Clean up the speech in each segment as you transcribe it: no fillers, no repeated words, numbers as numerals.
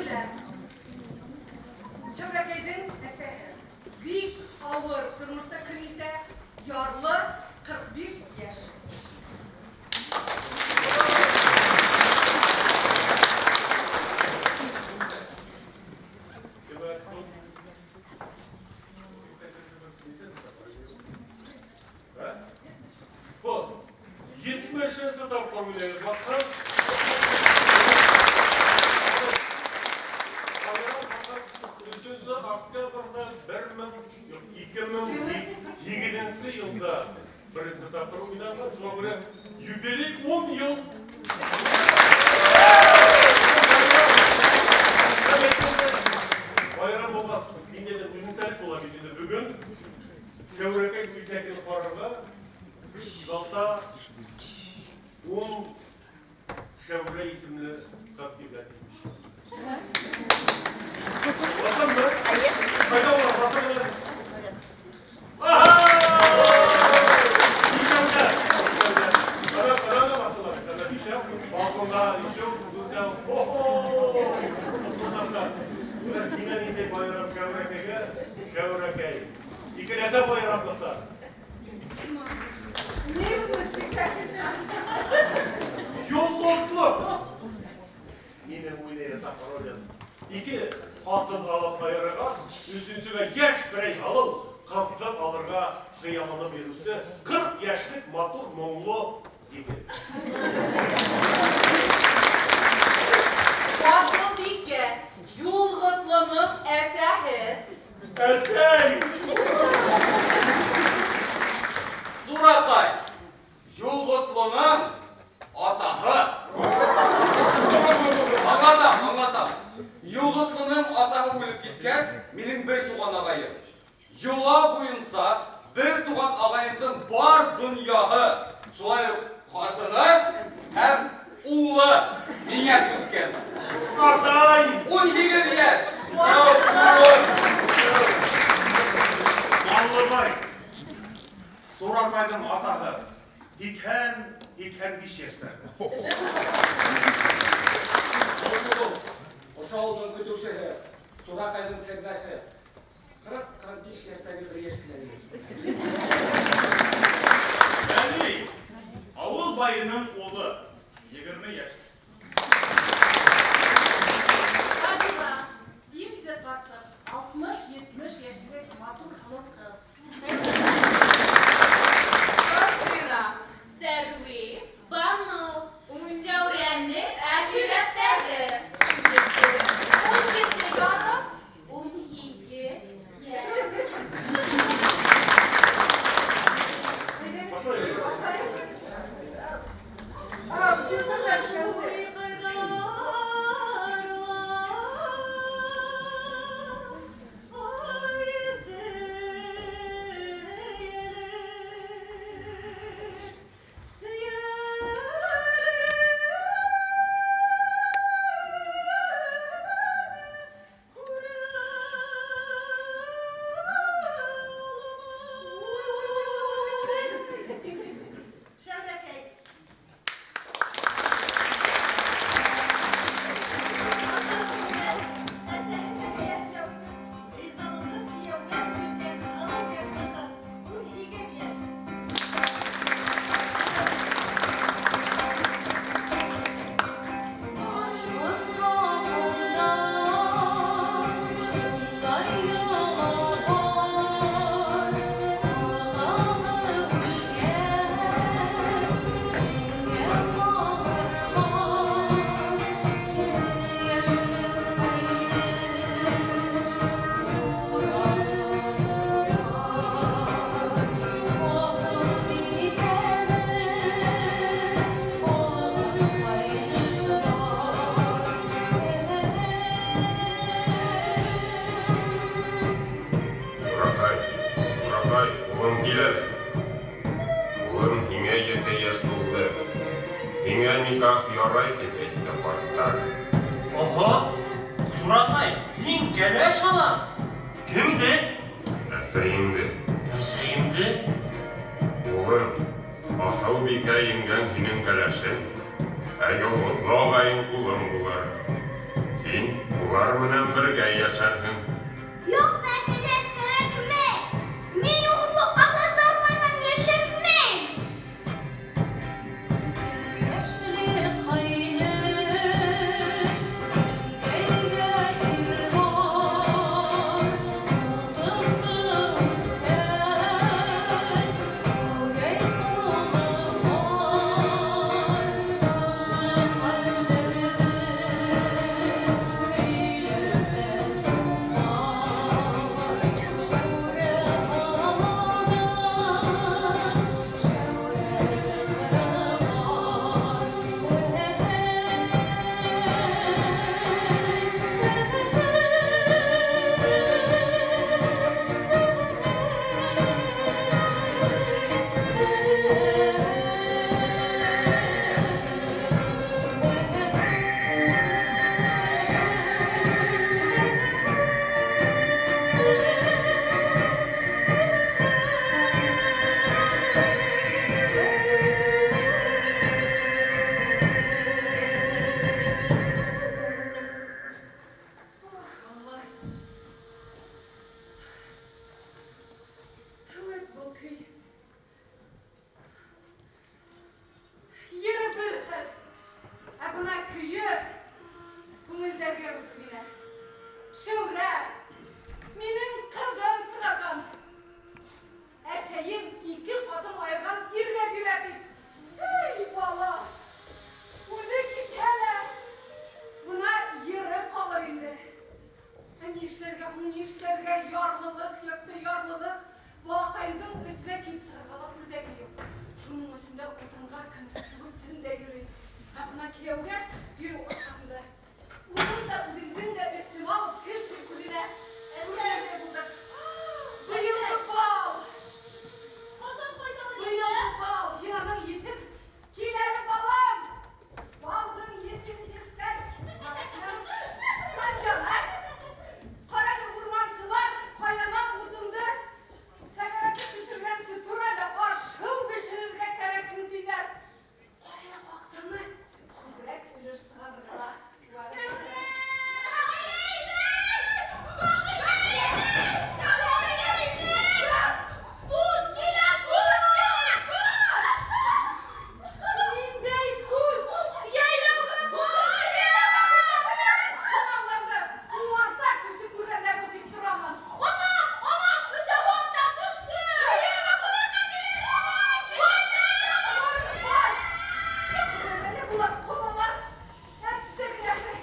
Камилә. Шәүрәкәйҙең әсәһе. Бик ауыр тормошта көн итә, ярлы, 45 йәш. Вот. 70-нче тапкыр уйнайбыз баксаң. 3 октябрьдә 2007 елда беренче тапкыр уйнаган, шуңа күрә юбилей 10 ел. Байрам булмас, ниндәйдер үзенчәлек була бит инде бүген. Шәүрәкәй спектаклен карарга залда 10 Шәүрә исемле зат килгән имеш. Ватанмы? Кайда улар? Ватанлар? Аһа! Бишәүдә! Бишәүдә. Ана, ана да бактылар. Сәнә бишәү, балконда өчәү, дүртәү. Хо-хо! Ысылдап. Менә динә нинди байрам Шәүрәкәйгә, Шәүрәкәй. Икеләтә байрам дуслар. Ни булды спектакльдә? Юллыклы. Минем уйнаячак ролем. Ике хатын алып аерыгаз, өченчегә яшь берәй алып, кызды алырга хыялланып йөрүче 40 яшьлек матур моңлы егет. Асылбикә, Юлготлының әсәһе. Әсәй! Суракай, Юлготлының атаһы. Аңлатам, аңлатам. Юлготлының атаһы үлеп киткәс, минең бер туган агаем. Йола буенса, бер туган агаемдың бар дөньяһы, шулай ук хатыны һәм улы миңа күскән. Атай! 18 яшь! Маллыбай, Суракайның атаһы, 85 яшьләрдә. Айсылу, ошо авылдың көтөүсеһе, Суракайҙың серҙәше. 40-45 йәштәге бер йәш кенә егет. Вәли, авыл баеның улы, 20 яшь. Сабира, имсе ҡарсыҡ, 60-70 йәшлек матур һылыу ҡыҙ. Сафира, Сәрви, Баныу, Шәүрәнең әхирәттәре. 17,5, 18 йәш. А, Шәүрә. Шәүрәкәй. Әсәһенең йәшенә үтеп, ризалыҡһыҙ кейәүгә бирелгән һылыу йырсы ҡыҙ, 18 йәш. Башҡорт шундай йола бар, ағаһы үлгәс, еңгә ҡалырға, йәшлек ҡәйнеш Суракайҙа, Аҫылбикәне алған ҡәйнеш бар. Суракай, Суракай, улым, кил әле. Улым, һиңә 7 йәш тулды. Һиңә никах ярай тип әйтте ҡарттар. Ого! Суракай, һин кәләш алам. Кемде? Әсәйеңде. Әсәйемде? Улым, Аҫылбикә еңгәң һинең кәләшең, ә Юлғотло ағайың улың булыр. Һин Шулар менән бергә йәшәрһең. Юҡ, миңә кәләш кәрәкмәй. Мин юғотло аталар менән йәшәмәйем. Яшьле ҡайныш, киленгә ир бар, утынды үткән, үгәй улы бар. Ошо хәлдәрҙе һөйләсә сыңар, Шәүрә алдан Шәүрә ҡырған. Алла. Үәт был көй. Ере бер хәл. Ә бына көйө күңелдәргә үтеп инә. Шәүрә, минең ҡыҙҙан сығарған. Әсәйем ике ҡатын айырған иргә бирә бит. Эй, бала! Үҙе китһә лә, бына ере ҡалыр инде. Ә нишләргә һуң, нишләргә? Ярлылыҡ ятты, ярлылыҡ. Балаҡайымдың өҫтөнә кейеп сығырға ла күлдәге юҡ. Шуның өсөн дә утынға көндөҙ түгел төндә йөрөй. Ә бына кейәүгә биреү арҡаһында. Уның да үҙемдең дә өҫтөмә алып кеше күҙенә күренергә булдыҡ. Быйылғы бал! Ҡасан ҡайталар? Быйылғы бал! Һин етеп кил әле, балам! Балдың ете еткән. Ҡара әле, урмансылар ҡаянан утынды тәгәрәтеп төшөргәнсе тор әле, аш-һыу бешерергә кәрәк тиҙәр. Ҡара, аҡсаны күберәк өлөш сығарырға ла. Күҙ килә, күҙ! Ниндәй күҙ? Йәйләүгә Ҡоҙаларҙы умарта күсе күргәндәр тип торамын. Ана, ана, өсәү аттан төштө. Бар! Әле булат ҡоҙалар. Әттәгеләре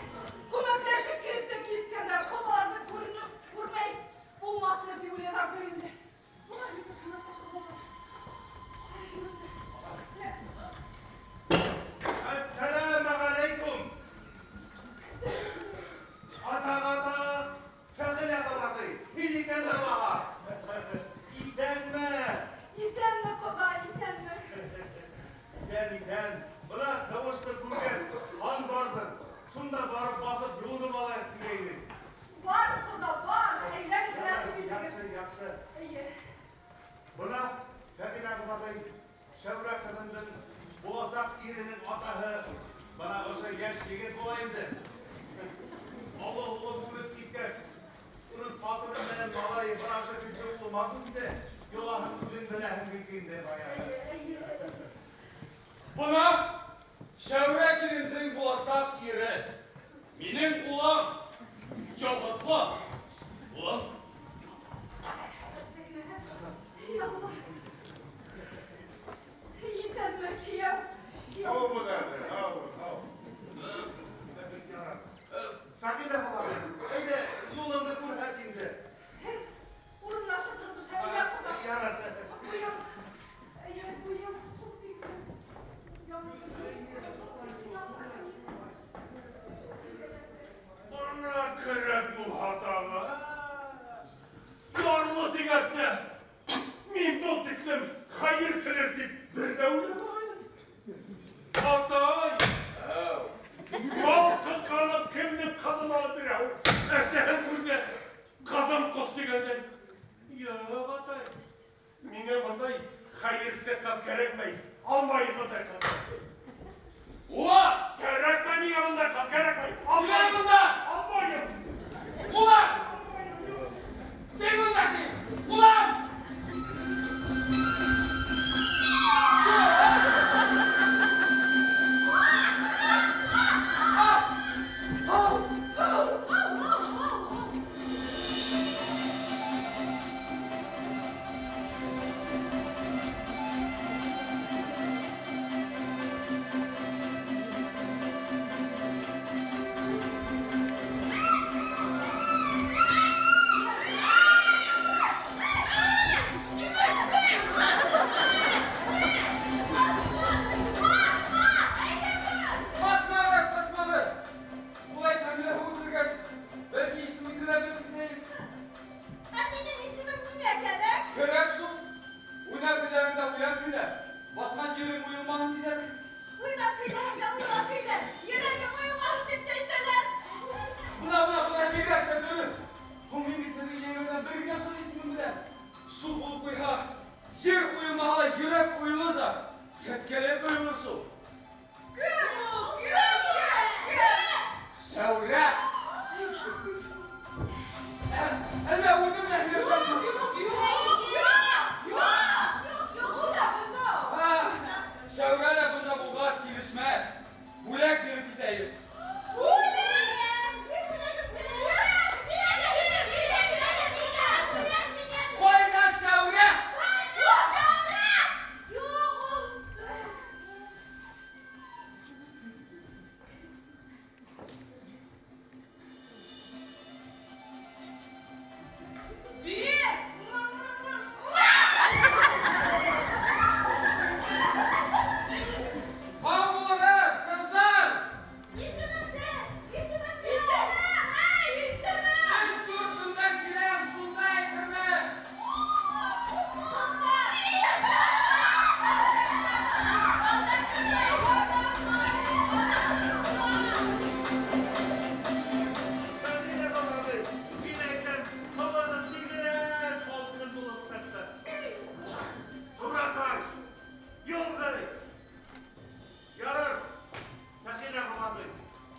күмәкләшеп килеп тә киткәндәр. Ҡоҙаларҙы күренеп күрмәй булмаҫмы тип уйлайҙарҙыр инде. Улар бит ысынлап та ҡоҙалар. Әссәләмә ғәләйкүм. Ата ата, Фәғилә балаҡай, һин икән балаға. Иҫәнме? Иҫәнме, ҡоҙа, иҫәнме? Иҫән, иҫән. Бына тауышты күргәс, хан барҙыр. Шунда барып баҫып юынып алайыҡ тигәйнек. Бар, ҡоҙа, бар. Әйләнеп рәхим итегеҙ. Яҡшы, яҡшы. Эйе. Бына Фәғилә балаҡай, Шәүрә ҡыҙының буласаҡ иренең атаһы бына ошо йәш егет була инде. Оло улы үлеп киткәс, уның ҡатыны менән малайы бына ошо кесе улы матур инде. Йолаһын үҙең беләһең бит инде баяғы. Эйе, эйе. Бына Шәүрә килендең буласаҡ ире. Минең улым. Яуһытлы. Улым. Й Алла. Иҫәнме, кейәү? Һаумы, һау, һау. Бик ярар. Фәғилә балаҡай, әйҙә юлыңды күрһәт инде. Һеҙ урынлашығыҙ, әйҙә, ҡоҙа. Ярар. Быйыл, эйе, быйыл шул тиклем. Бына кәрәк булһа тағы. Ярлы тигәсенә. Мин был тиклем хәйерселер тип бер ҙә уйламағайным. Атай, мал ҡыҙғанып кемдең ҡыҙын алып бирә ул? Әсәһен күрҙе, ҡыҙым ҡос тигәндәй. Юҡ, атай. Миңә бындай хәйерсе ҡыҙ кәрәкмәй. Алмайым бындай ҡыҙҙы. Ула! Кәрәкмәй миңә бындай ҡыҙ, кәрәкмәй. Килә Алмайым. бында! Алмайым.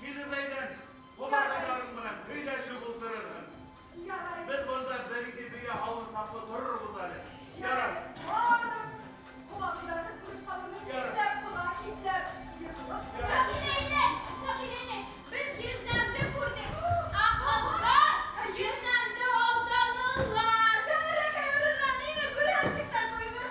Килеп әйлән, олатайларың менән һөйләшеп ултырырһың. Ярай. Беҙ бында бер-ике бейә һауын саҡлы торорбоҙ әле. Ярай. Барып, ҡолағыңдарҙы күреп ҡалырмын. Ярай. Ипләп, ҡоҙа, ипләп. Йығылып. Сәғилә инәй, Сәғилә инәй, беҙ еҙнәмде күрҙек. Аҡылһыҙ еҙнәмде алданылар. Шәүрәкәй урынына мине күрһәттек тә ҡуйҙы.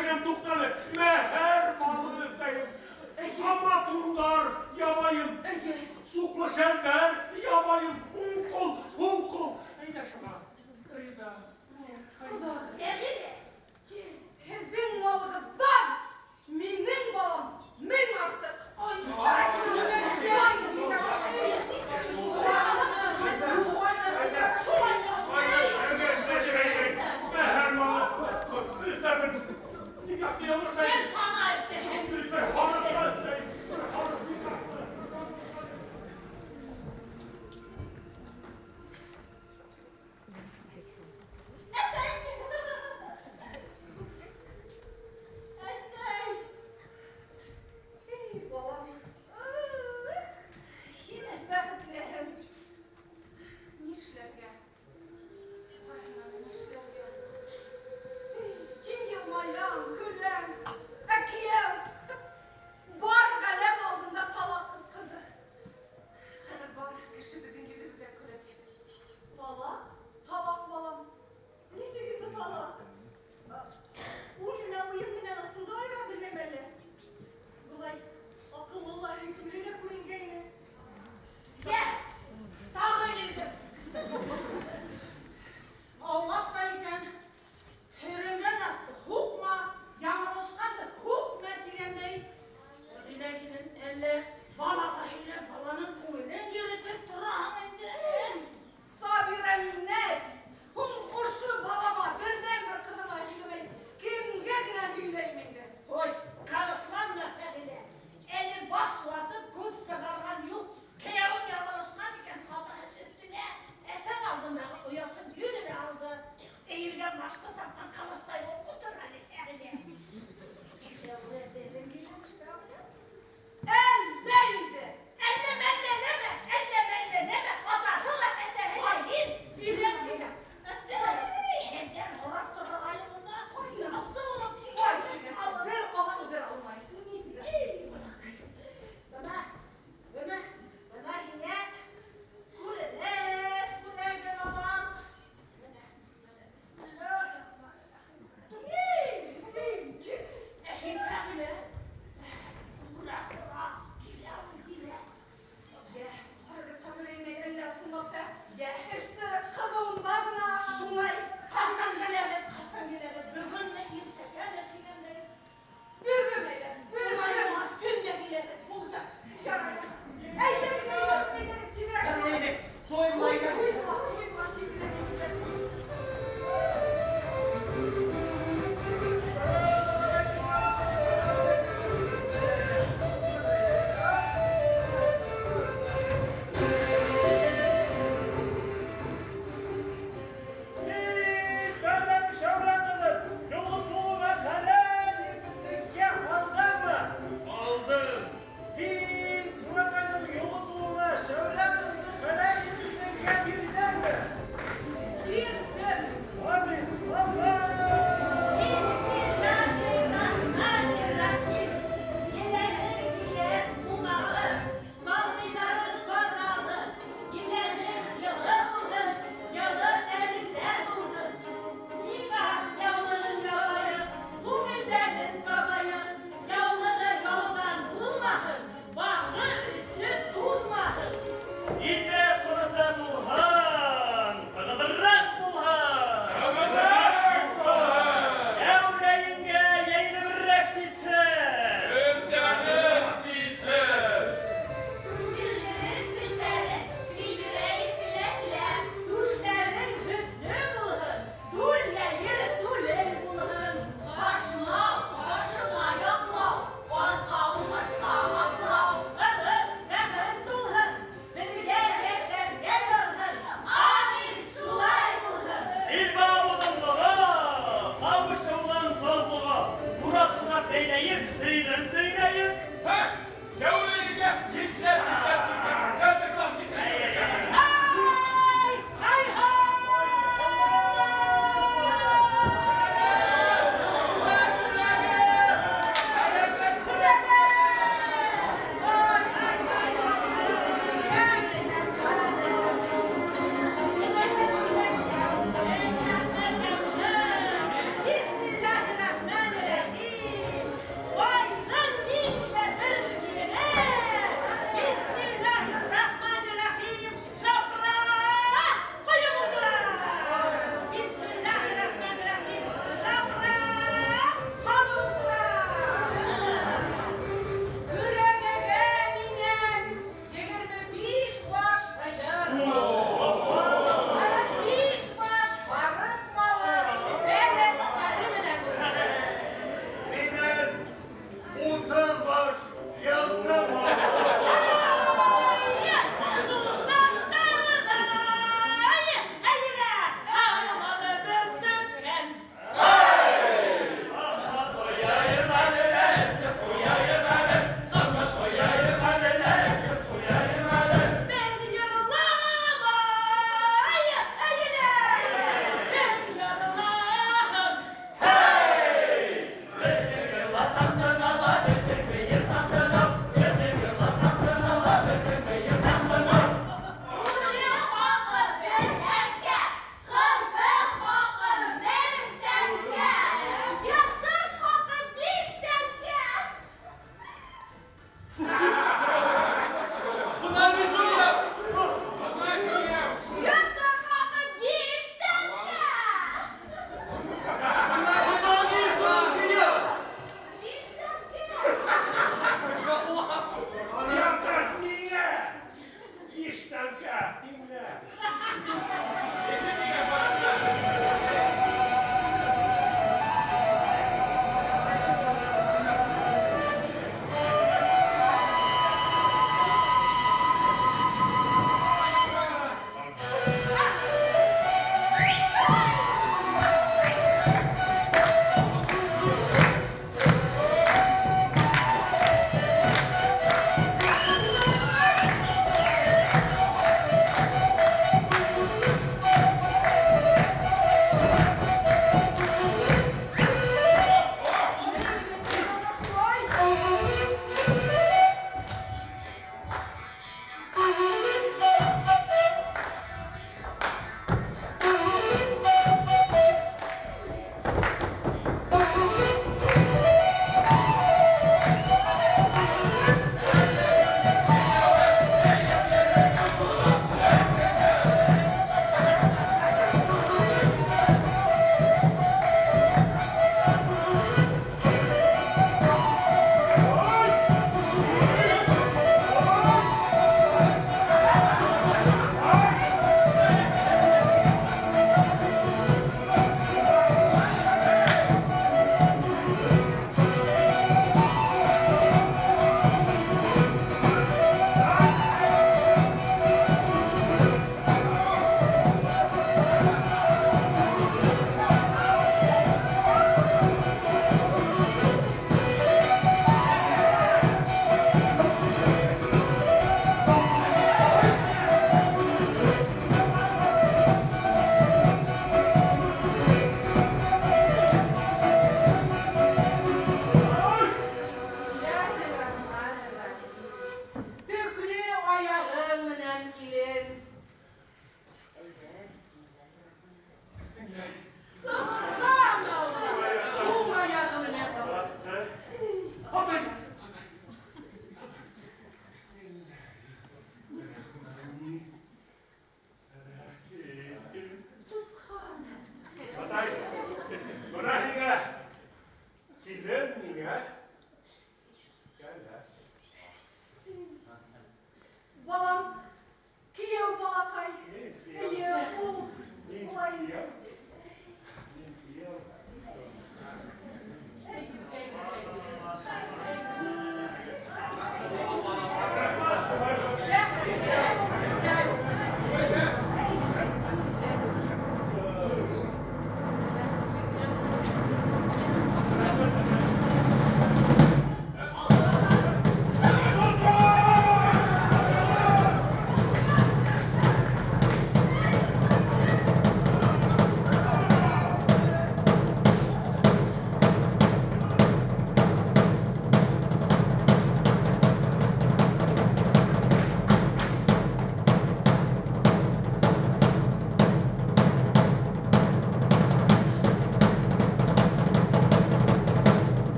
Сәгинәм, туҡтале, мәһәр малы өҫтәйем. Ама тундар ябайым. Суҡлы шәлдәр ябайым. Уң ҡул, һул ҡул. Әйҙә шуға. Риза. Нәғимә. Һеҙҙең малығыҙҙан минең балам мең артыҡ. Мәһәр малы өҫтәрмен. Никахты ялмашайым. Бер тана өҫтәһәң. Бер һарыҡ өҫтәйем. Бер һарыҡ никахты. Әсәй! Әсәй! Эй, балам. Һин бәхетлеһең. Нишләргә? Нишләргә? Эй, һин йылмаяң, көләң.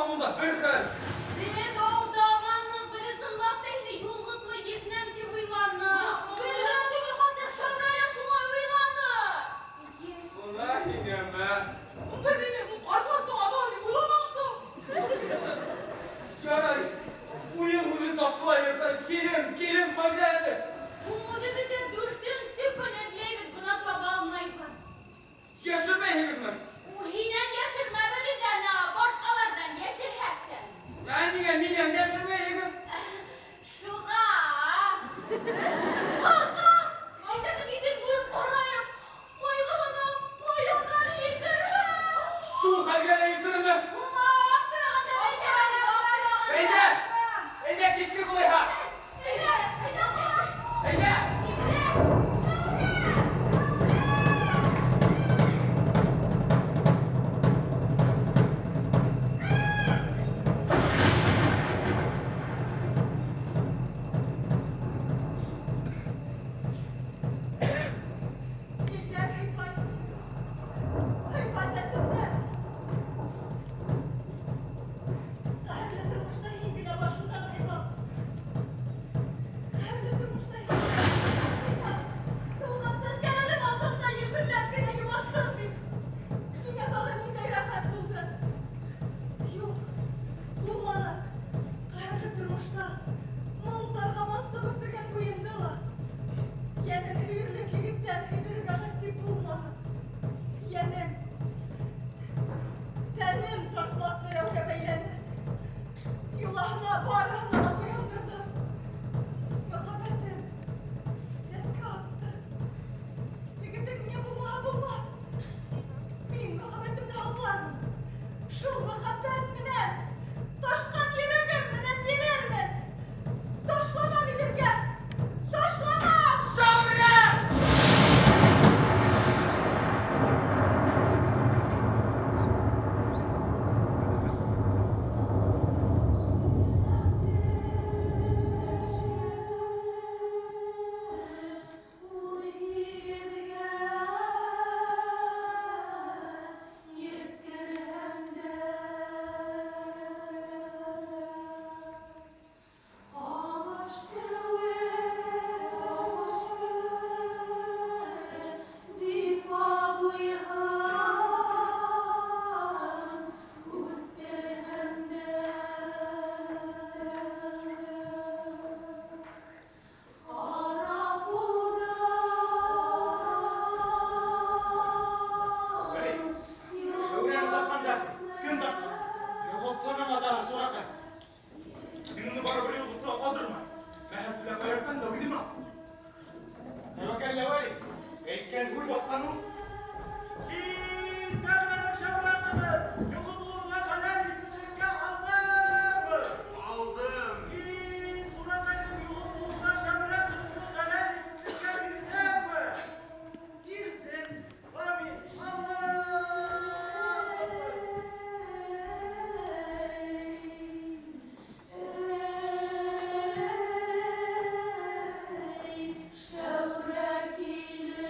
монда бер хәл. Беҙ алдағанбыҙ, беҙ ысынлап та һине Юлғотло еҙнәм тип уйланыҡ. Беҙ генә түгел, хатта Шәүрә лә шулай уйланы. Бына һинәме? Беҙ һине шул ҡартластың аҙағы тип уйламаныҡ та. Ярай, уйын һүҙен ташлайыҡ. Килен, килен ҡайҙа әле? Үҙебеҙҙе дүртенсе көн эҙләйбеҙ, бына таба алмайбыҙ. Йәшермәйһегеҙме? Һинән йәшермәбеҙ инде, ана башҡаларҙан йәшерһәк тә. Ә ниңә минән йәшермәйһегеҙ? Шуға. Ҡарта! Әйҙәгеҙ Иҙел буйын ҡарайыҡ. Ҡайғыһына ҡайҙалыр етерһең. Шул хәлгә лә етерме? Уңа аптырағанда әйҙә, аптырағанда. Әйҙә! Әйҙә киттек улайһа. Әйҙә, әйҙә, ҡараш. Әйҙә! Тиҙерәк. Илдәр һыйпай. Һыйпа сәсемдән. Ҡәһәрле тормошта һин генә башымдан һыйпа. Ҡәһәрле тормошта һин генә башымдан һыйпа. Тыуған сәскәләрем алдымда елберләп кенә йыуаттың бит. Миңә тағы ниндәй рәхәт булды. Юҡ, булманы. Ҡәһәрле тормошта моң-зарға мансыҡ үҫтергән буйымды ла йәнем һөйөрлөк егеттән һөйҙөрөргә насип булманы. Йәнем, тәнем тартмаҫ берәүгә бәйләне. Йолаһына барыһына ла буйһондорҙо. Мөхәббәтем сәскә атты. Егетем миңә булмаһа булмаҫ. Мин мөхәббәтемде һаҡлармын. Шул мөхәббәт менән ташҡан йөрәгем менән бирермен. Ташланам Иҙелгә! Ташланам! Шәүрә! Ун һигеҙгә еткерһәм дә, ҡамыш кеүек, ҡамыш кеүек зифа буйын үҫтерһәм дә, харап булды. Вәли, Шәүрәне тапҡанда кем тапҡан? Юғотлоноң атаһы Сураҡай. Мин уны барыбер Юғотлоға ҡалдырмайым. Мәһер түләп айыртам да үҙем алам. Тәүәккәл Вәли, әйткән һүҙ атҡан уҡ. Кит, Фәғиләнең Шәүрә ҡыҙы, Юғотлоға хәләл итеплеккә алдымы? Алдым. Кит, Сураҡайҙың Юғотлоға Шәүрә ҡыҙыңды хәләл итеплеккә бирҙеңме? Бирҙем. Амин. Аллаһу акбар. Эй, Шәүрә килен.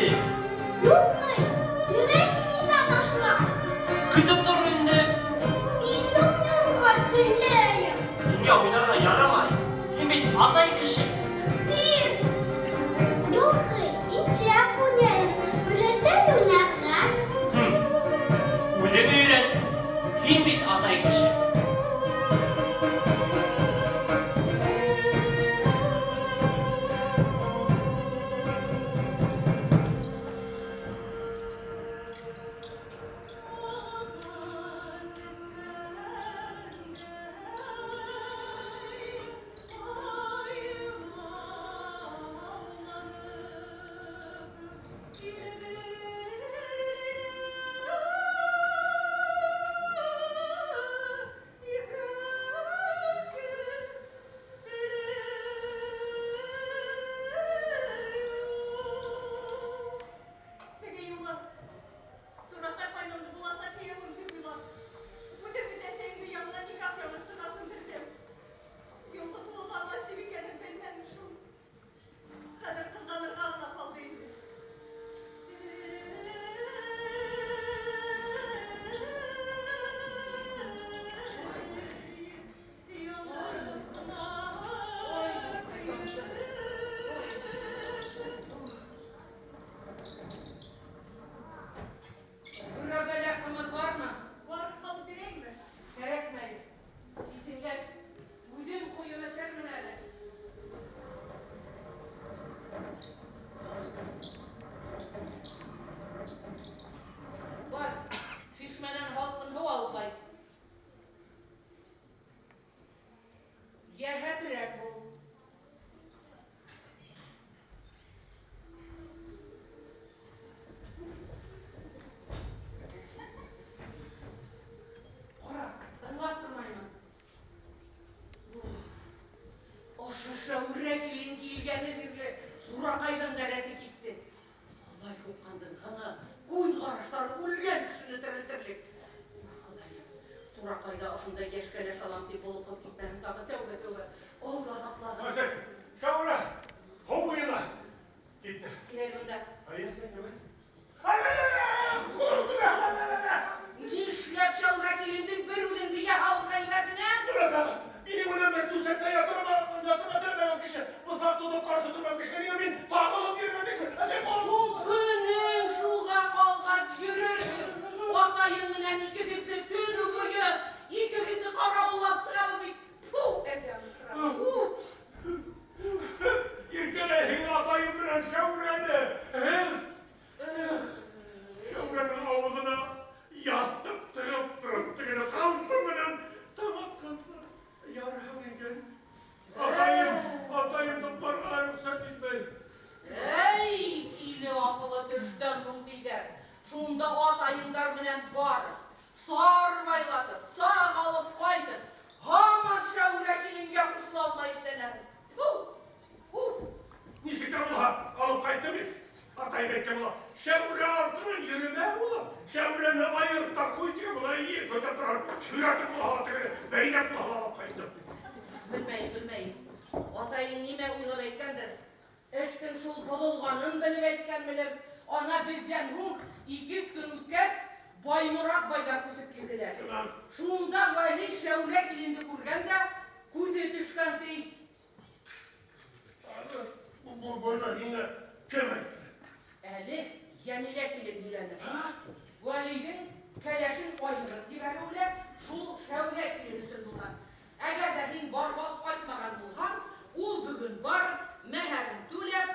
инде. Юҡ, йөрәгем дә ташла. Көтөп тор инде. Мин уйнарға теләйем. Һиңә уйнарға ярамай. Һин бит атай кеше. Бир. Юҡ, итәк уйнайым. Өйрәтән уйнарға. Үҙең өйрән. Һин бит атай кеше. Теге юлы Сурата ҡайнымды буласаҡ кейәүем тип уйлап, үҙем бит әсәйемде яңынан никах яңыртырға күндерҙем. Йолғотлоға насип икәнен белмәнем шул. Хәҙер ҡыҙғанырға ғына ҡалды инде. Бүрәгәлә ҡымыҙ бармы? Бар, алып бирәйемме? Кәрәкмәй. Сисенгәс, үҙем ҡойоп эсәрмен әле. Бар, шишмәнән һалҡын һыу алып ҡайт. Йәһәтерәк бул. Ҡара, тыңлап тормаймын. Ошо Шәүрә килен килгәне бирле Сурақайҙың да рәте китте. Алай һуҡҡандың һыны, күҙ ҡараштары үлгән кешене терелтерлек. Уф, Хоҙайым, Сурақайҙа ошондай йәш кәләш алам тип болоҡоп китмәһен тағы, тәүбә, тәүбә. Алла һаҡлаһын. Әсәй, Шәүрә, һыу буйына китте. Кил әле бында. Ай, әсәй, нимә? Ай, ай, ай, ай, Нишләп Шәүрә килендең бер үҙен бейә һауырға ебәрҙең, ә? Бына тағы, минең менән бер түшәктә ятырма, ятырға теләмәгән кеше, бысаҡ тотоп ҡаршы торған кешегә ниңә мин тағылып йөрөргә тейешмен? Әсәй, ҡул. Ул көнөң шуға ҡалғас йөрөрһөң. Атайың менән икегеҙҙе төнө буйы, икегеҙҙе ҡарауыллап сығабыҙ бит. Фу, әҙәм осрап. Фу. Иркәләйһең атайым менән Шәүрәне. Эх, эх, Шәүрәнең ауыҙына яҫтыҡ тығып тороп, тегене ҡамсы менән тамаҡ ярһын икән. Атайым, атайым туҡтарға рөхсәт итмәй. Эй, киле аҡылы төштән һуң тиҙәр. Шунда атайыңдар менән барып, сарбайлатып, саҡ алып ҡайтып, һаман Шәүрә киленгә ҡушыла алмай исәнәр. Фу, фу. Нисек тә булһа, алып ҡайтты бит. Атайым әйткән була, Шәүрә артынан йөрөмә, улым. Шәүрәне айырып та ҡуй тигән була, ие, көтөп торған, шөйрәтеп була, тегене бәйләп була алып ҡайттым. Белмәйем, белмәйем. Атайың нимә уйлап әйткәндер? Эштең шул боҙолғанын белеп әйткәнмелер. Ана беҙҙән һуң 2 көн үткәс, Баймораҡ байҙар күсеп килделәр. Шунан? Шунда Вәли Шәүрә киленде күргән дә күҙе төшкән ти. Быны һиңә кем әйтте? Әле Йәмилә килен һөйләне. Вәлиҙең кәләшен айырып ебәреүе лә шул Шәүрә килен өсөн булған. Әгәр ҙә һин барып алып ҡайтмаған булһаң, ул бөгөн барып, мәһәрен түләп,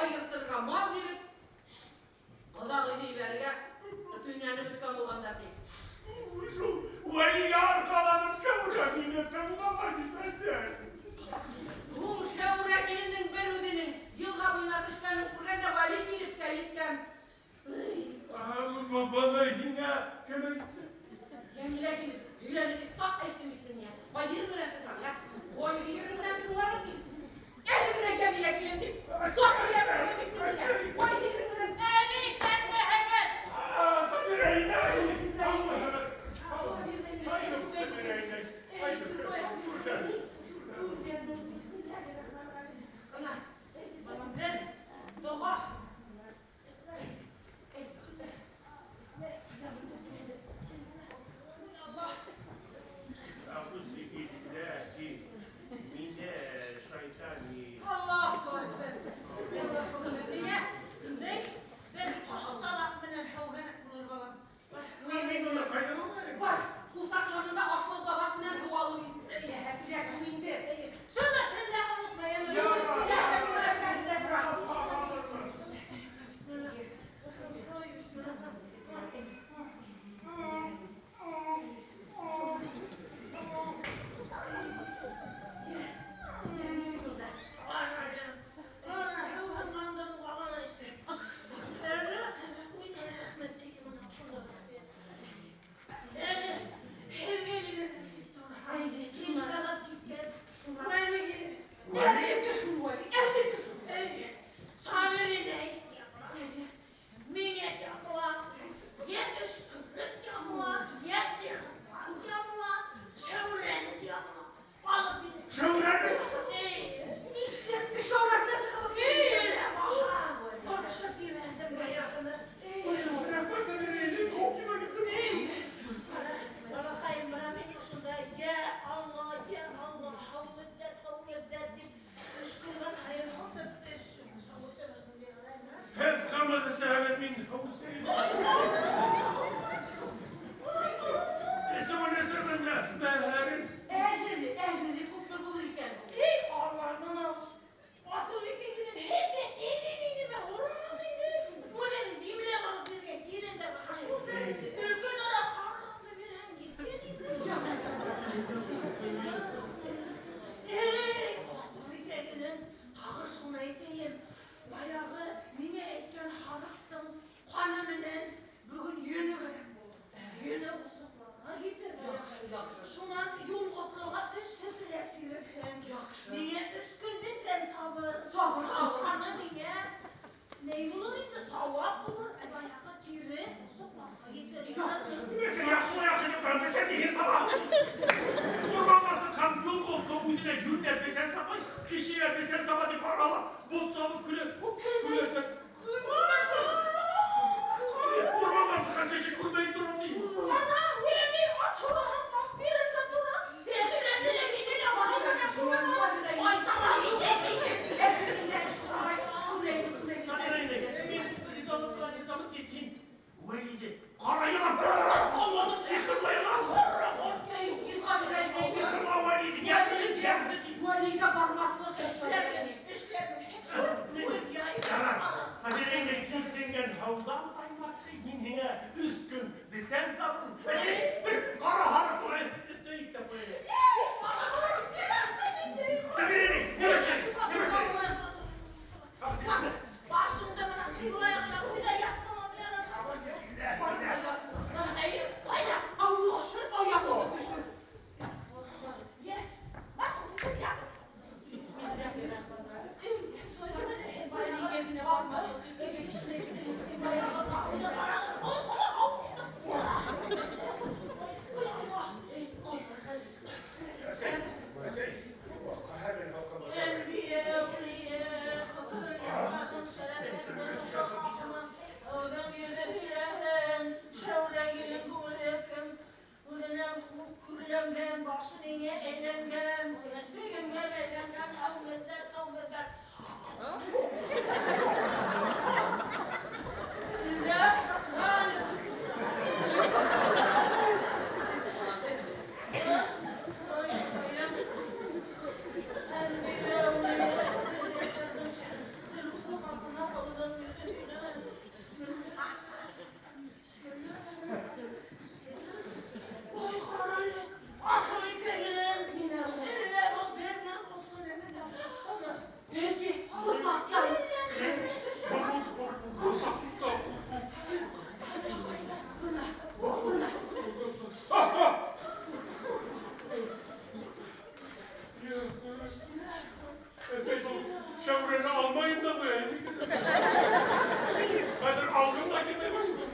айыртырға мал биреп, ҡоҙағыйҙы ебәрергә төйнәнеп бөткән булғандар ти. Шул Вәлигә арҡаланып Шәүрә мине тыңламай бит, әсәй. Һуң Шәүрә килендең бер үҙенең йылға буйына төшкәнен күргән дә Вәли килеп тә еткән. Быны һиңә кем әйтте? Йәмилә килеп һөйләне тип саҡ әйттем бит миңә. Ҡай ер менән тыңлаң, ә? Ҡай ер менән тыңланың тип. Әле генә Йәмилә килен тип саҡ һөйләп бит миңә. Ҡай Ашауҙан таймаҫ. Мин һиңә 3 көн бесән сабырым. Бер ҡара һарыҡ итеп ҡуйҙы. Сәмирә, нимә эшләйһең? Нимә эшләйһең? Башыңды бына ҡибла яҡҡа ҡуй ҙа ят. Ҡайҙа? Ауыҙ төшөр, аяғыңды төшөр. Йә, башыңды ят. Шәүрәне алмайым да ҡуяйым. Хәҙер алғым да килмәй башланы.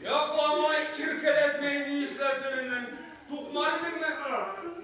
Яҡламай, иркәләтмәй ни эшләтер инең? Туҡмар инеңме?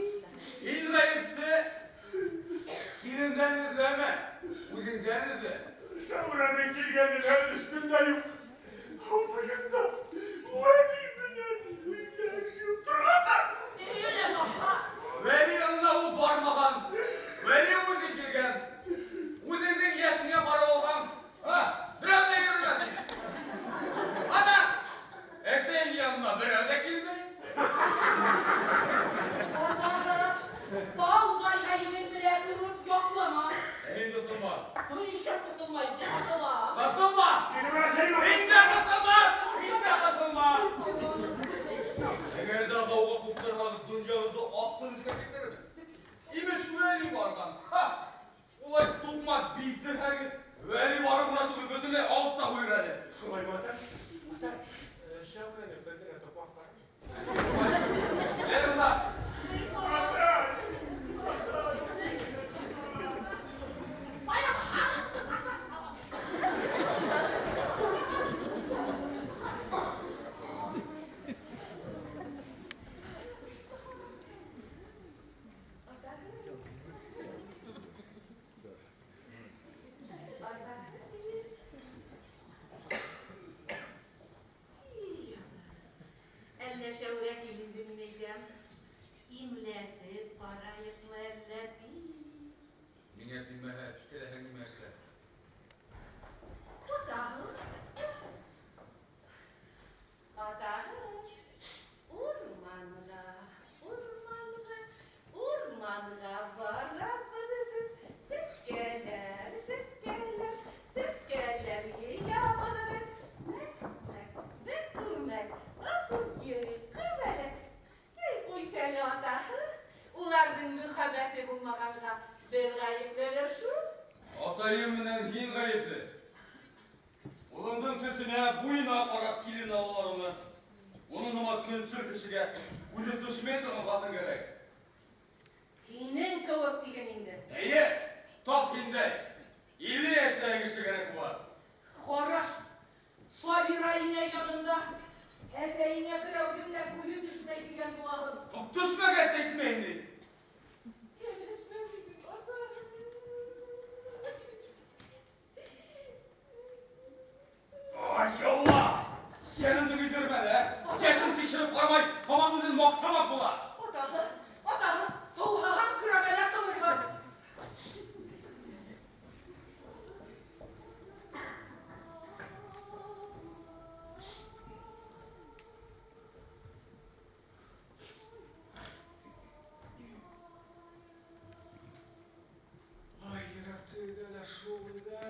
Шәүрә киленде мин әйтәм. Имләтеп ҡарайыҡмы әллә ти? Миңә тимәһә, теләһәң нимә эшлә. Атаһы. Атаһы. Урманға, урманға, урманға барабыҙ. Сәскәләр, сәскәләр, сәскәләр йыябыҙ. Мәк, мәк, бер күмәк, осоп йөрөй күбәләк. Эй, ҡуйсы әле, атаһы. Уларҙың мөхәббәте булмағанға беҙ ғәйеплелер шул. Атайым менән һин ғәйепле. Улыңдың төҫөнә, буйына ҡарап килен алалар уны. Уның һымаҡ көнсөл кешегә үҙе төшмәй торған ҡатын кәрәк. Һинең кеүек тиген инде. Эйе, тап һиндәй. 50 йәштәге кеше кәрәк була. Ҡара, Сабира инәй янында әсәйеңә берәүҙең дә күҙе төшмәй тигән булаһың. Төшмәгәс әйтмәй инде. Ай, ялла! Йәнемде көйҙөрмәне, ә? Йәшен тикшереп ҡарамай, һаман үҙен маҡтамаҡ була. Атаһы, атаһы, һыуһаған көрәгәлә ҡымыҙға. Ай, йөрәкте өҙә лә шул өҙә.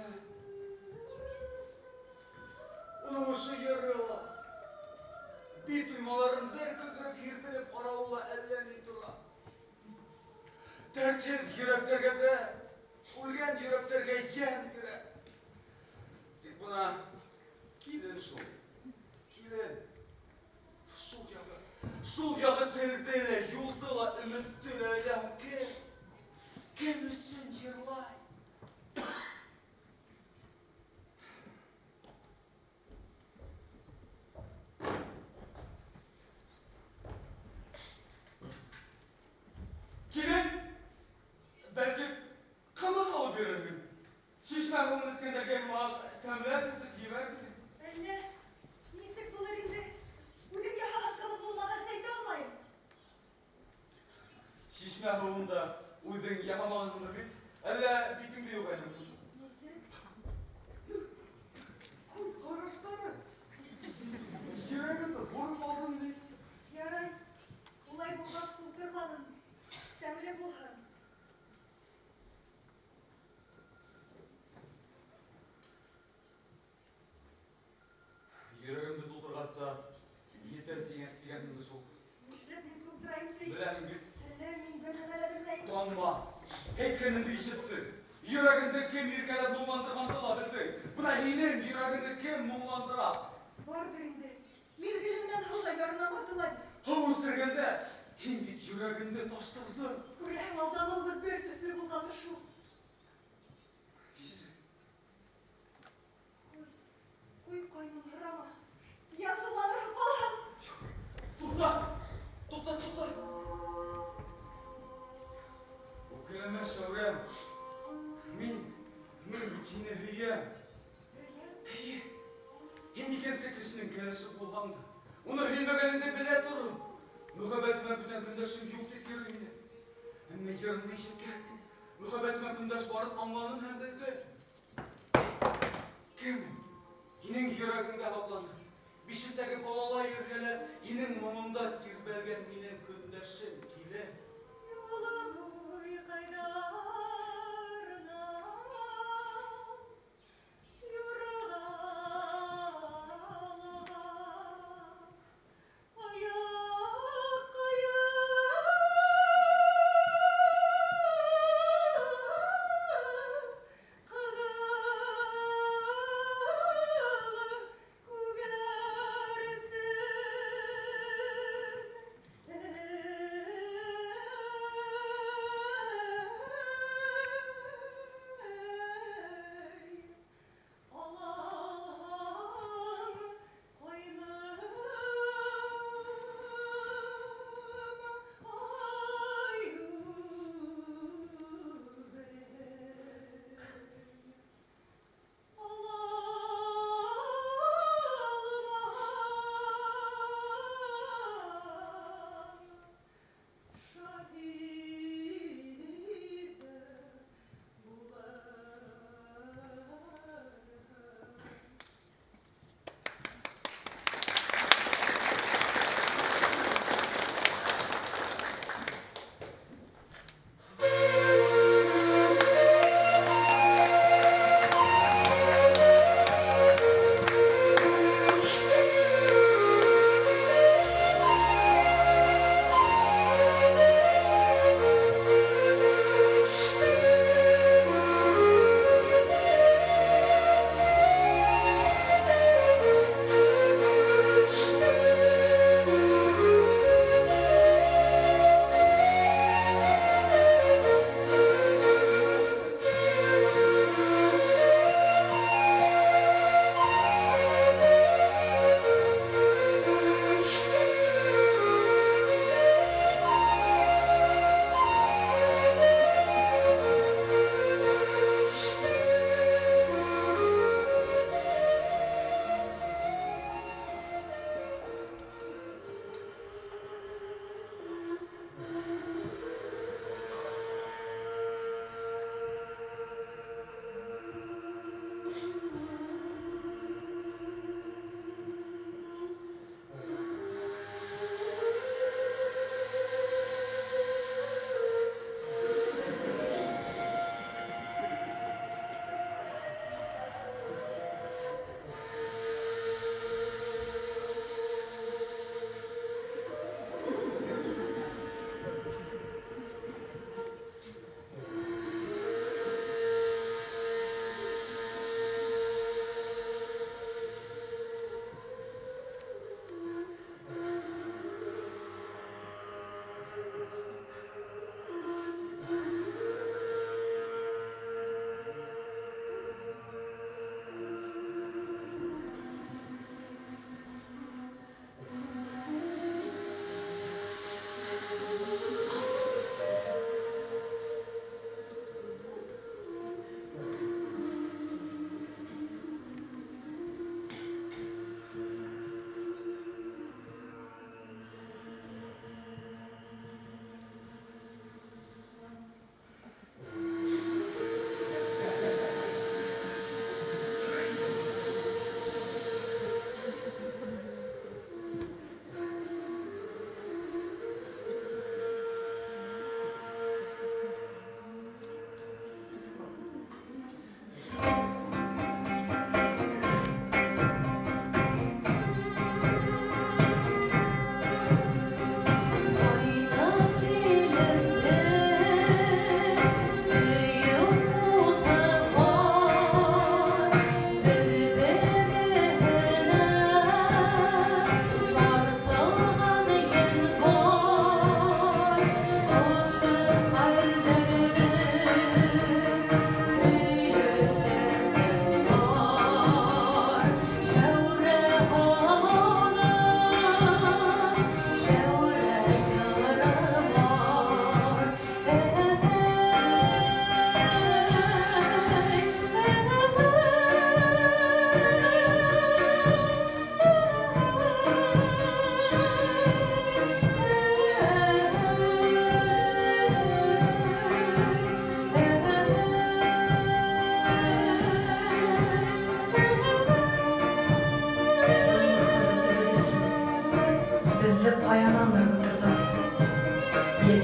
Уның ошо йыры ла, бит уймаларын бер көлдөрөп һирпелеп ҡарауы ла әллә ни тора. Дәртһеҙ йөрәктәргә дә, үлгән йөрәктәргә йән керә. Тик бына килен шул, килен. Шул яғы, шул яғы телде лә, юлды ла, өмөттө лә әллә һуң кем? Кем өсөн йырлай? Килен, бәлки ҡымыҙ алып бирермен. Шишмә һыуын эскәндәргә һымаҡ тәмләп эсеп ебәрҙе. Әллә нисек булыр инде? Үҙем яһаған ҡымыҙ булмағас әйтә алмайым. Шишмә һыуын да үҙең яһамағанһыңдыр бит. Әллә битеңде юғайһың? Нисек? Күҙ ҡараштары. Йөрәгемде һурып алдың ни? Ярай, улай булғас тултырманым. Тәмле булһын. Йөрәгемде тултырғас та етер тигәнеңде шул. Нишләп мин тултырайым ти? Беләһең бит. Әллә мин бер нәмә лә белмәйем. Танма. Әйткәнеңде ишеттем. Йөрәгеңде кем иркәләп моңландырғанды ла белдең. Бына һинең йөрәгеңде кем моңландыра? Барҙыр инде. Миҙгеле менән һыу ҙа ярынан атыла бит. Һыу үҫтергәндә һин бит йөрәгеңде таштырҙың. Күрәһең, алданыуыбыҙ бер төҫлө булғандыр шул. Нисек? Ҡуй, ҡуй, ҡайным, һорама. Ясыуланырһың ҡалһаң. Туҡта, туҡта, туҡта. Үпкәләмә, Шәүрәм. Мин бит һине һөйәм. Һөйәм? Эйе. Һин икенсе кешенең кәләше булһаң да, уны һөймәгәнеңде белә тороп, мөхәббәтемә бүтән көндәшем юҡ тип йөрөй инем. Әммә йырыңды ишеткәс, мөхәббәтемә көндәш барын аңланым һәм белдем. Кем ул? Һинең йөрәгеңдә һаҡлана. Бишектәге балалай иркәләп, һинең моңоңда тирбәлгән минең көндәшем килә. Юлым уйҡайҙарына, юрғалға, аяҡ ҡайым ҡыҙыл күгәрсен.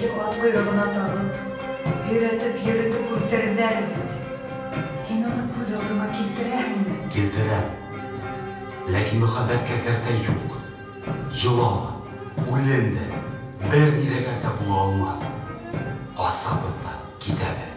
Бәлки ат ҡойроғона тағып, һөйрәтеп йөрөтөп үлтерҙәр бит. Һин уны күҙ алдыңа килтерәһеңме? Килтерәм. Ләкин мөхәббәткә кәртә юҡ. Йола ла, үлем дә, бер ни ҙә кәртә була алмаҫ. Ҡасабыҙ ҙа китәбеҙ.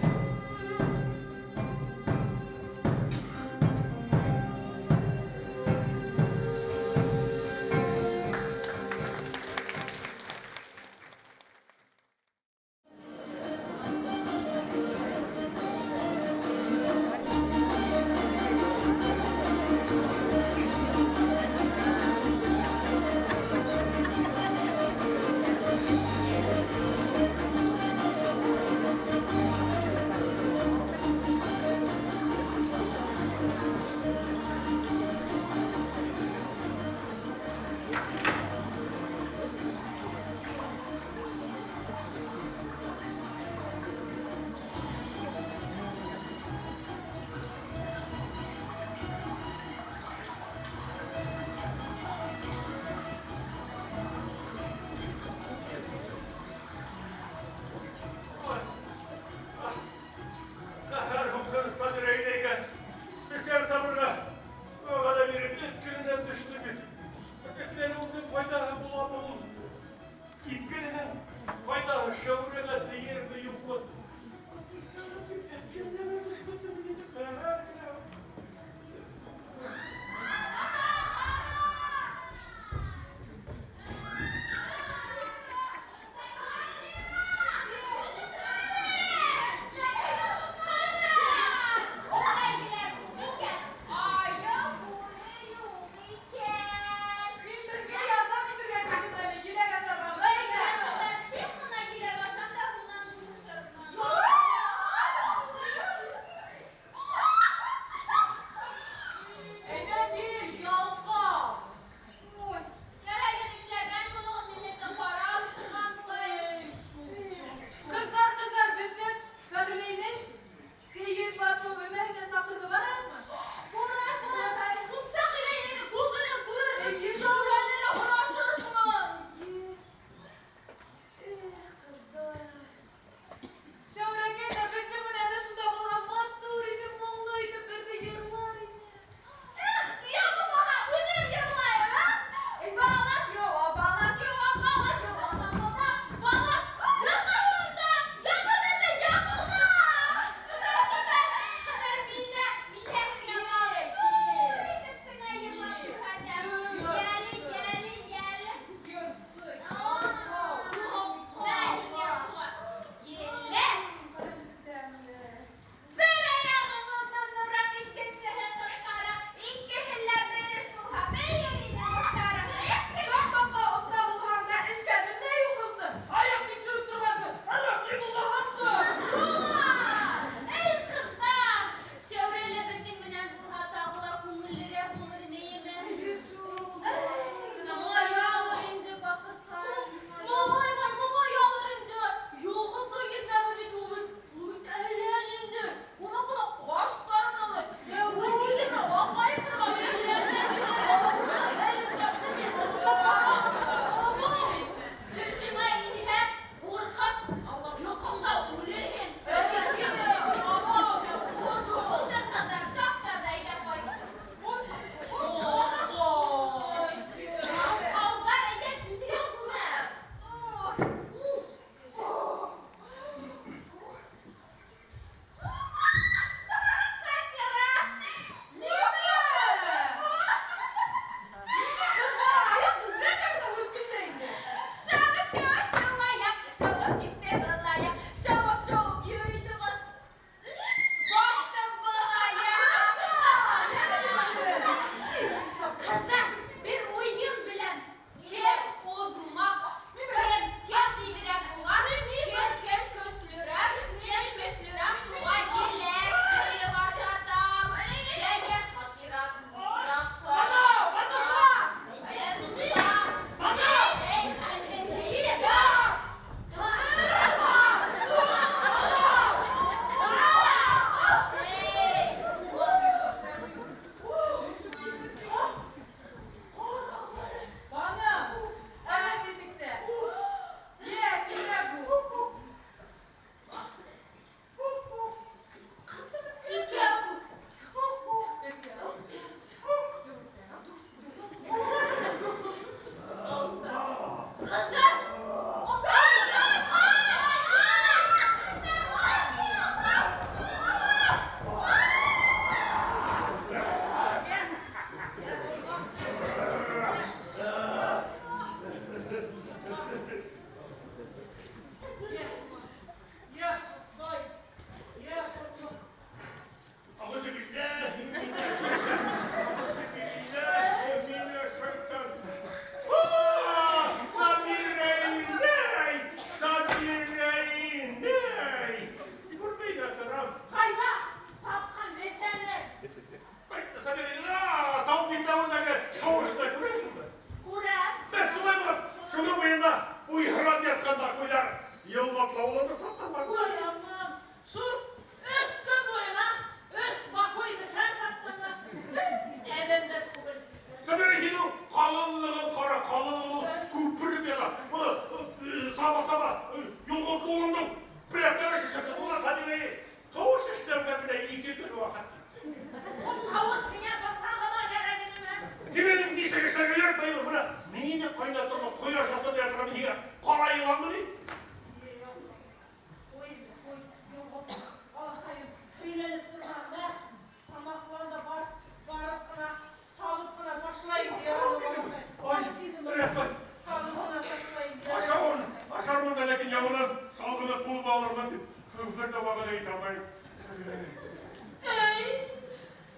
алырмын дип бер дә вәгъдә итә алмыйм. Әй,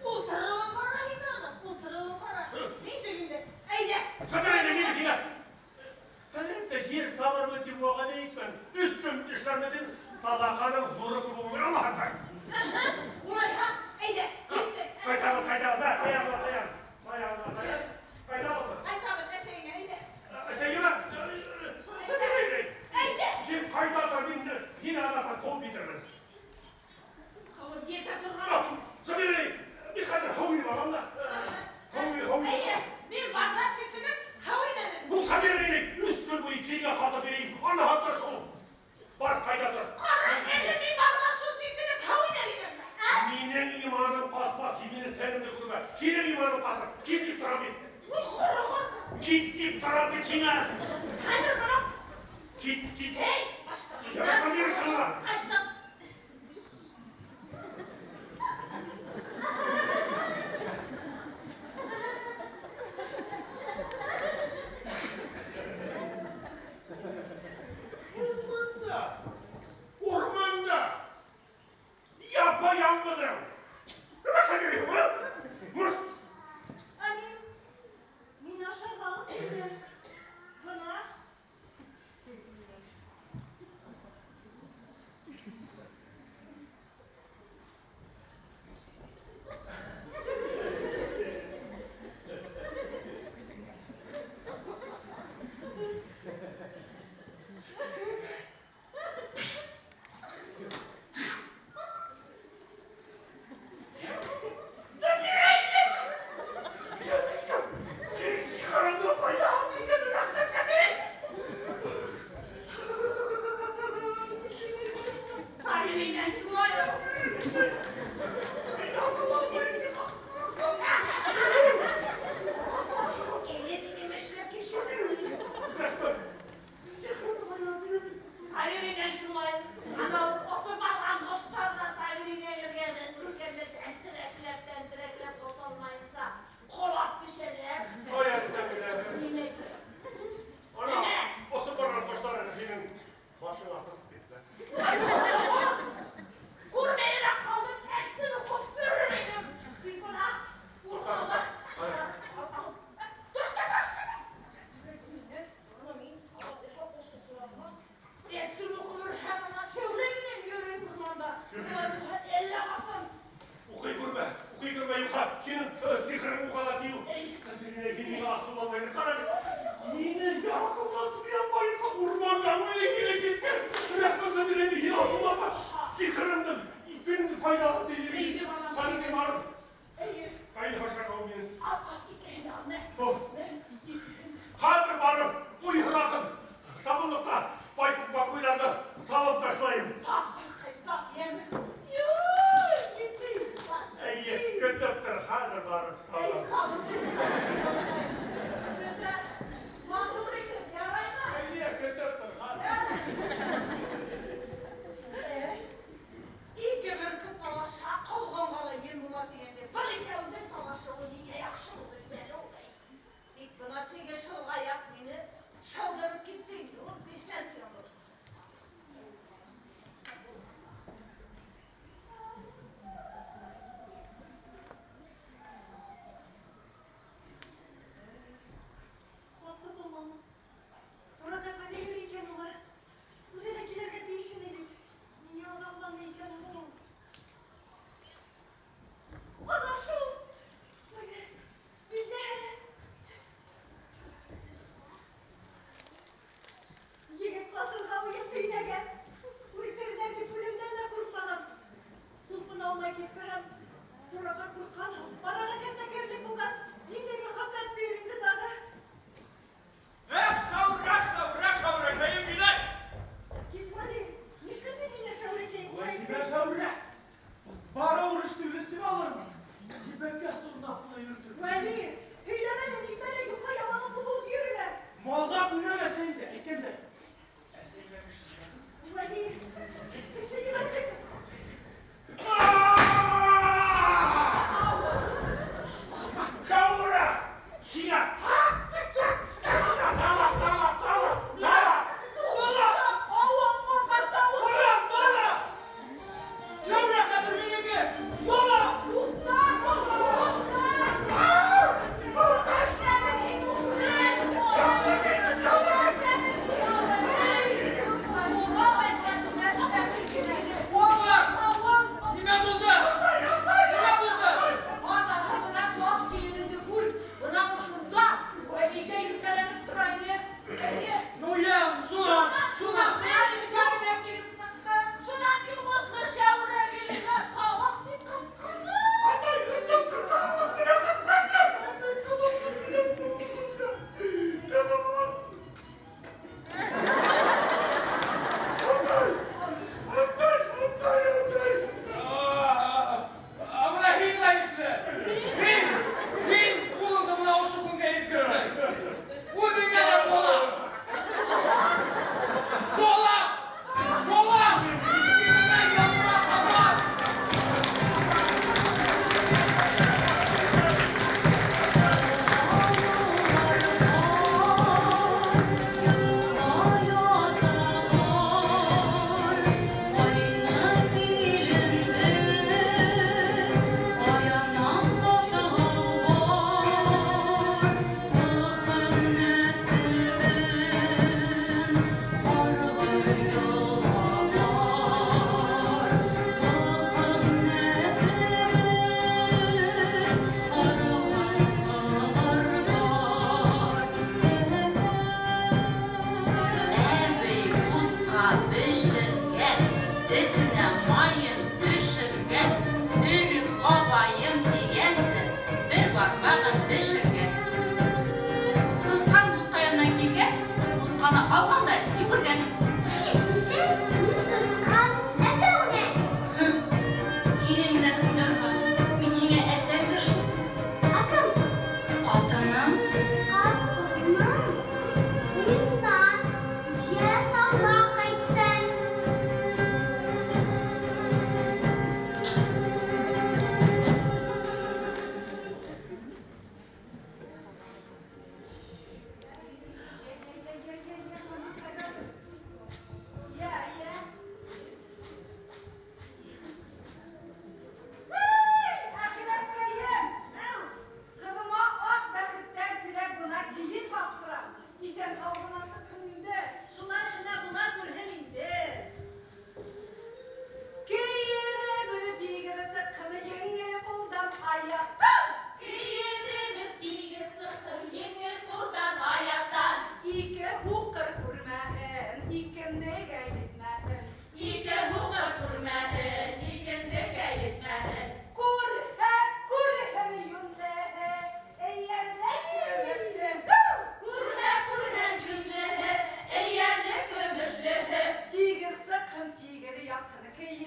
ултырыуын ҡара һин аны, ултырыуын ҡара. Нисек инде? Әйҙә. Сабира, мин һиңә Фәләнсә җир салырмын дип вәгъдә итмәм. Өс көн эшләрмен дип садаҡаның ҙуры күп булмай. Аллаһ әкбәр. Улайһа, әйҙә, киттек. Ҡайтабыҙ, ҡайтабыҙ. Мә, таяғыңа таян. Таяғыңа таян. Ҡайтабыҙ. Ҡайтабыҙ әсәйеңә, әйҙә. Әсәйемә, Сабира, Әйҙә. һин ҡайта тор, мин һине аҙаҡтан ҡыуып етермен. Ҡыуып етә торған. Сабира, мин хәҙер һыу инеп алам да. Һыу, һыу. Әйе, мин барҙа сисенеп, һыу инәлем. Бу Сабира, өс көн буйы тиңә ҡатып йөрөйөм. Ана шул. Бар, ҡайта тор. Ҡара, әле мин барҙа шул сисенеп, һыу инәлем. Ә? Минең иманым ҡасмаҫ, һин минең тәнемде күрмә. Һинең иманың ҡасыр. Кит тип торам бит. Уй, ҡороғор. Кит тип торам бит һиңә. Хәҙер бына. Кит, кит. Эй, башҡа. Ярашма бирер шуңа. Ҡайттым. Урманда. Урманда. Япа-яңғыҙың. Нимә эшләп йөрөйһөң, а? Мыш. Ә мин ашарға алып килдем. Бына. Сихырыңды файҙалан икән, Сабира инәң шулай. Әле мине эшләп кишер. Сабира инәң шулай. Анау осоп барған ҡоштар ҙа Сабира инәң эргәһенән тәнтерәкләп, тәнтерәкләп оса алмайынса ҡолап төшәләр. Ай, Сабира. Нимә? Ана, осоп барған ҡоштар һинең башыңа сығып китте. Күрмәйерәк ҡалдым, әпсен уҡып өрөр инем. Тик бына урманда. Туҡта, башта. Әпсен уҡып өрһәм, ана шәүлә менән йөрөй урманда. Улай булһа, әллә ҡасан. Уҡый күрмә, уҡый күрмә, юҡһа, һинең сихырың уға ла тейеү. Сабира, һин миңә асыуланмай. Ҡара, мине яратыуҙан туя алмайынса урманға үҙе килеп киткән. Рәхмәт, Сабира, һин асыуланма. Сихырыңды, ипеңде файҙалан тейҙе. Тейҙе, балам. Хәҙер мин барып, Эйе. ҡайны ашарға ул минең. Ал, ал, икеһен дә ал, мә. О, хәҙер барып, уйһыратып, сабынлыҡта бакуйҙарҙы салып ташлайым. Сап, сап, йәме. Юй, китте. Эйе, көтөп тор, хәҙер барып Эй, салам. һабып кит, сабып. Матур итеп, яраймы? Эйе, көтөп тор, хәҙер. Ике бөркөт талаша, ҡалғанға ла ем була тигәндәй. Был икәүҙең талашыуы миңә яҡшы булды бит әле ул. Тик бына теге шылғаяҡ мине шылдырып китте инде, ул бесән язып.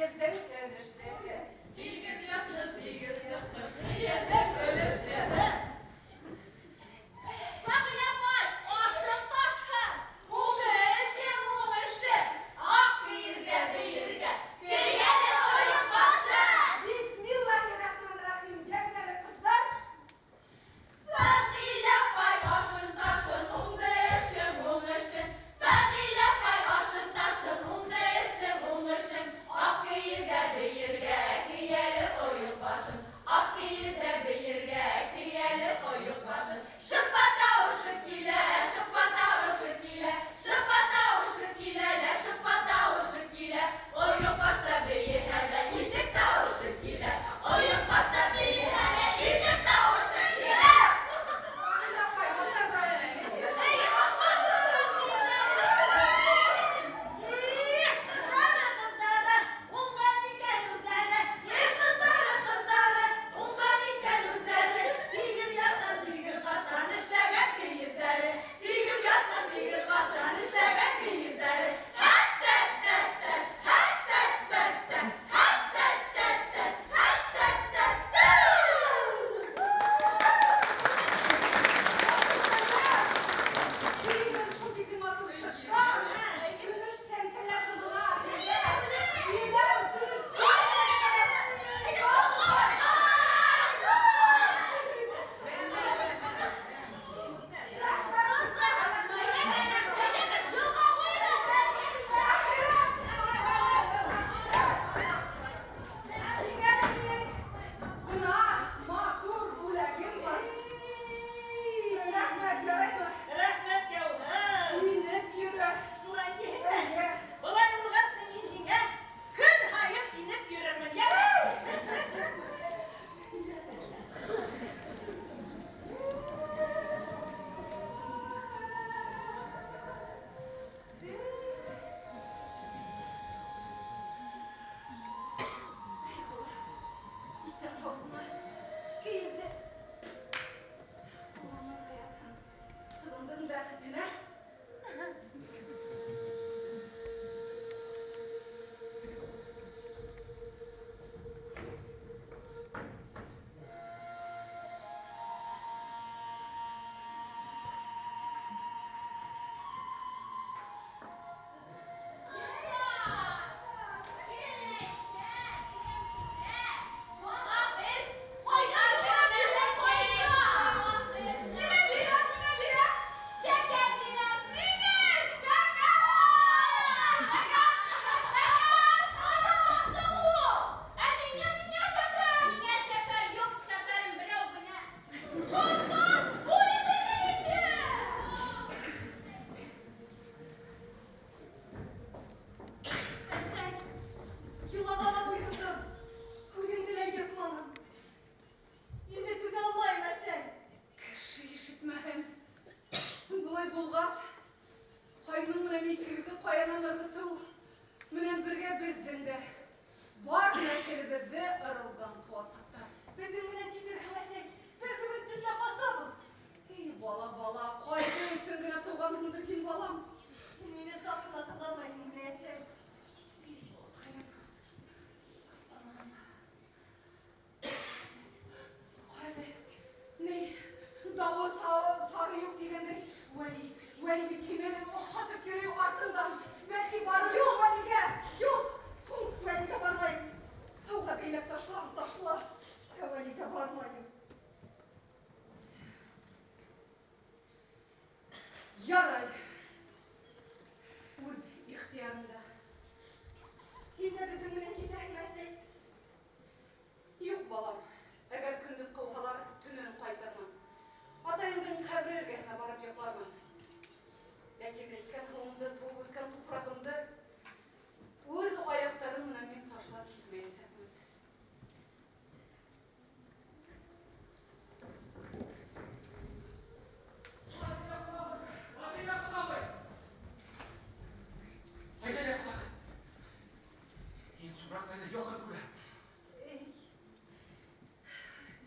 Кейеҙҙең өлөшлеһе. Тигеҙ яҡлы, тигеҙ яҡлы, кейеҙҙең өлөшлеһе. Фәғилә апай, ашың ташһын. Булды эшем, уң эшем. Аҡ кейеҙгә бейергә, кейәле ойоҡбашы. Бисмиллаһир-рахманир-рахим. Йәгеҙ әле, ҡыҙҙар. Фәғилә апай, ашың ташын, уңды эшем, уң эшем. Фәғилә апай, ашың ташын, уңды эшем, уң эшем. Аҡ кейеҙгә бейергә, кейәле ойоҡбашын. Аҡ кейеҙгә бейергә, кейәле ойоҡбашын. Шырпа тауышы килә, шырпа тауышы килә, шырпа тауышы килә лә, шырпа тауышы килә. Ойоҡбашта бейеһә лә, итек тауышы килә. Ойоҡбашта бейеһә лә, итек тауышы килә. Фәғилә апай, Әйе, Ҡыҙҙары, ҡыҙҙары, уңған икән үҙҙәре. Ҡыҙҙары, ҡыҙҙары, уңған икән үҙҙәре. Тигеҙ ятҡан, тигеҙ ҡатҡан эшләгән кейеҙҙәре. Тигеҙ ятҡан, тигеҙ ҡатҡан эшләгән кейеҙҙәре. Һәс, тәц, тәц, тәц, һәс, тәц, тәц, тәц, һәс, тәц, тәц, тәц, һәс, тәц, тәц, тәц. Кейеҙҙең шул тиклем матур сыҡҡан. Көмөш тәңкәләрҙе бына. Кейеҙҙәр көмөш Бына матур бүләгем бар. Рәхмәт, яраймы? Рәхмәт яуһын. Инеп йөрө. Шулай тиһеңме? Былай булғас, мин һиңә көн һайын инеп йөрөрмөн, йәме? Иҫән һау булма. Кейемде ҡулланырға яҙһын. Ҡыҙымдың бәхетенә. Нимә бирә, нимә бирә? Шәкәр бирә. Нимә? Шәкәр! Ә миңә шәкәр? Миңә шәкәр юҡ, шәкәрем берәү генә. Ҡорбан, бүлешегеҙ инде. Әсәй, йолаға ла буйһондом. Үҙемде лә йыҡманым. Инде түҙә алмайым, әсәй. Кеше ишетмәһен. Былай булғас, ҡайның менән икегеҙҙе ҡаянан ырғытыу менән бергә беҙҙең дә бар нәҫелебеҙҙе ырыуҙан ҡыуасаҡтар. Беҙҙең менән китерһең, әсәй. Беҙ бөгөн төнлә ҡасабыҙ. Эй, бала, бала, ҡайғы өсөн генә тыуғанһыңдыр һин, балам. Һин мине саҡ ҡына тыңламайһың генә, әсәй. Ҡара, ни, дауы сары юҡ тигәндәй, Вәли, Вәли бит һине оҡшатып йөрөй артыңдан. Бәлки барып Юҡ, Вәлигә. Юҡ, Вәлигә бармайым. Һыуға бәйләп ташлам, ташла. Ә Вәлигә бармайым. Ярай. Үҙ ихтыярыңда. Һин дә беҙҙең менән китәһең, әсәй. Юҡ, балам. Әгәр көндөҙ ҡыуһалар, төнөн ҡайтырмын. Атайымдың ҡәбере эргәһенә барып йоҡлармын. Ләкин эскән һыуымды, тыуып үҫкән тупрағымды үҙ аяҡтарым менән мин ташлап китмәйәсәкмен. Фәғилә ҡоҙағый! Әйҙә, ҡоҙағый. Һин Сураҡайҙы яҡын күрә. Эй,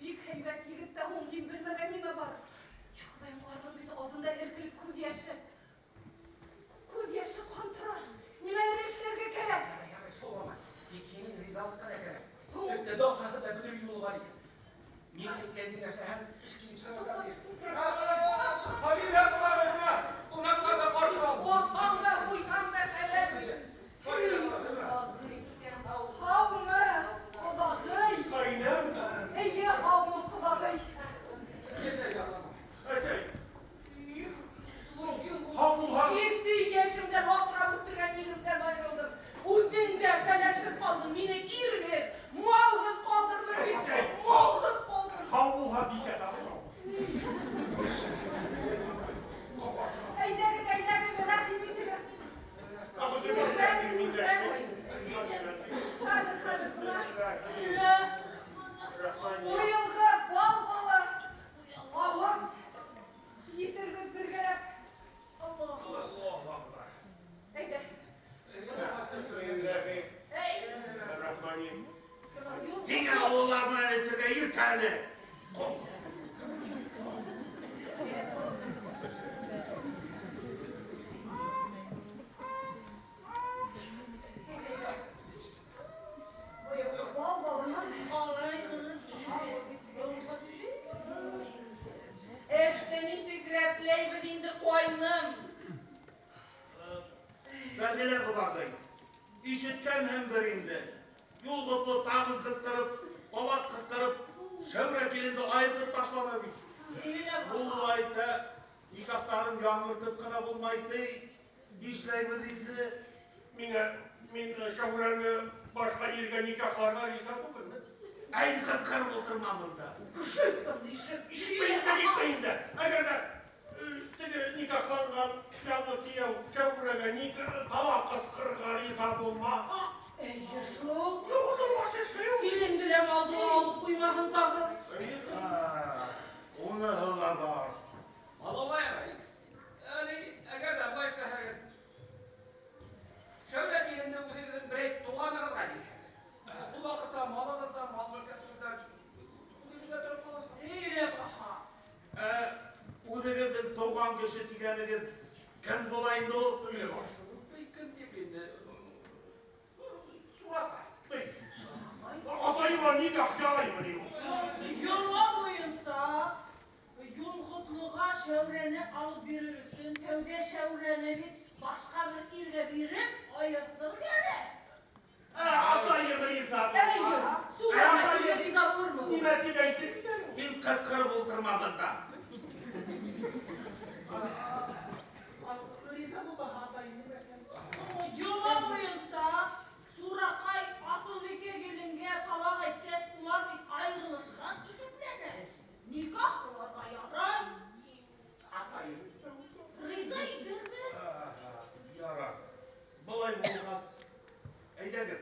бик һәйбәт егет тә һуң, һин белмәгән нимә бар? Я, Хоҙайым, уларҙың бит алдында эркелеп күҙ йәше. Күҙ йәше ҡан тора. Нимәлер эшләргә кәрәк. Ярай, ярай, шаулама. Тик һинең Мин әйткәнде эшләһәң, эш килеп сығыр. Хәлилә ҡолағына ҡунаҡтарҙы ҡаршы ал. Атаң да, ҡуйһаң да хәбәр бир. Һаумы, ҡоҙағый? Ҡәйнәм. Эйе, һаумы, ҡоҙағый? Әсәй. Һау булһаң. Ете йәшемдән аҫрап үҫтергән иремдән айырылдым. Үҙең дә кәләшһеҙ ҡалдың. Мине ирһеҙ, малһыҙ ҡалдырҙың бит. Малһыҙ ҡалдырҙың. Һау булһаң дисә тағы. Әйҙәгеҙ, әйҙәгеҙ, рәхим итегеҙ. Хәҙер, хәҙер, бына. Быйылғы бал балы. Ауыҙ итербеҙ бергәләп. Әйҙә. Һиңә ололар менән эсергә иртә әле. Быйылғы бал балынан Алай ғына. Ауыҙ итегеҙ. Эште нисек рәтләйбеҙ инде, ҡайным? Фәҙилә ҡоҙағый, ишеткәнһеңдер инде. Юлғотло тағын ҡысҡырып, ҡабат ҡысҡырып, Шәүрә киленде айыртып ташланы бит. Мулла әйтә, никахтарын яңыртып ҡына булмай ти. Нишләйбеҙ инде? Миңә, мин Шәүрәне башҡа иргә никахларға риза түгелмен. Әй, ҡысҡырып ултырма бында. Кеше ишет. Ишетмәй инде, нитмәй инде. Әгәр ҙә теге никахланған яңы кейәү Шәүрәгә талаҡ ҡысҡырырға риза булмаһа, Эйе шул. Юғалтылмас эшләй ул. Киленде лә малды ла алып ҡуймаһын тағы. Уныһы ла бар. Малабай ағай, әле әгәр ҙә былай эшләһәгеҙ, Шәүрә киленде үҙегеҙҙең берәй туғанығыҙға бирһәгеҙ, ул ваҡытта малығыҙ ҙа, мал мөлкәтегеҙ ҙә үҙегеҙгә тороп ҡала. Эйлә баһа. Үҙегеҙҙең тыуған кеше тигәнегеҙ кем була инде ул? Кем тип инде? Сурата. Атайыма никах яраймы ни ул? Йола буйынса, Юлғотлоға Шәүрәне алып бирер өсөн тәүҙә Шәүрәне бит башҡа бер иргә биреп айыртыр кәрәк. Атайым риза Эйе, Сурата иргә риза булырмы? Нимә тип әйтер икән ул? Һин ҡысҡырып ултырма бында. Риза була атайым. Йола буйынса, Сураҡай Аҫылбикә киленгә талаҡ әйткәс, улар бит айырылышҡан иҫәпләнә. Никах уларға ярай. Риза итербеҙ. Ярар. Былай булғас, әйҙәгеҙ.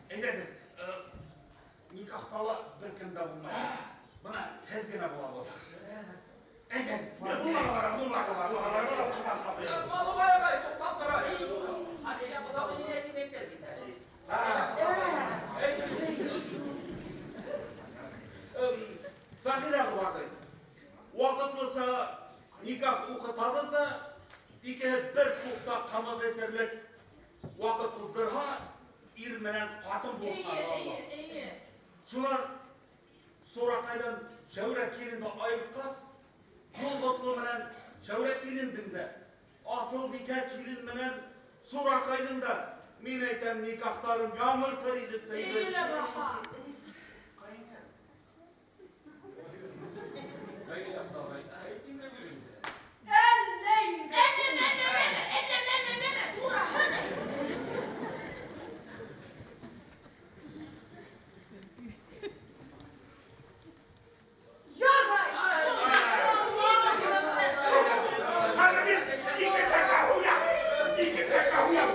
Әйҙәгеҙ. Никахта ла бер кем дә булмай. Бына һеҙ генә булабыҙ. Әйҙәгеҙ. Муллаға бар. Малыбай ағай, туҡтап тор әле. Хәлилә ҡоҙағый нимә тип әйтер бит әле. Фәғилә ҡоҙағый, ваҡытлыса никах уҡытабыҙ ҙа, икеһе бер туҡта ҡымыҙ эсерлек ваҡыт уҙҙырһа, ир менән ҡатын булып Эйе, ҡала. эйе, эйе. Шунан Сураҡайҙан Шәүрә киленде айыртҡас, Юлғотло менән Шәүрә килендең дә, Аҫылбикә килен менән Сураҡайҙың да, мин әйтәм, никахтарын яңыртыр инек тә инде. Эйлә баһа. Хәлилә ҡоҙағый, әйт инде үҙең. Әллә инде. Әллә, әллә, әллә, әллә, әллә, әллә, тураһын әйт. Ярай. Хәҙер мин ике тәкә һуям. Ике тәкә һуям.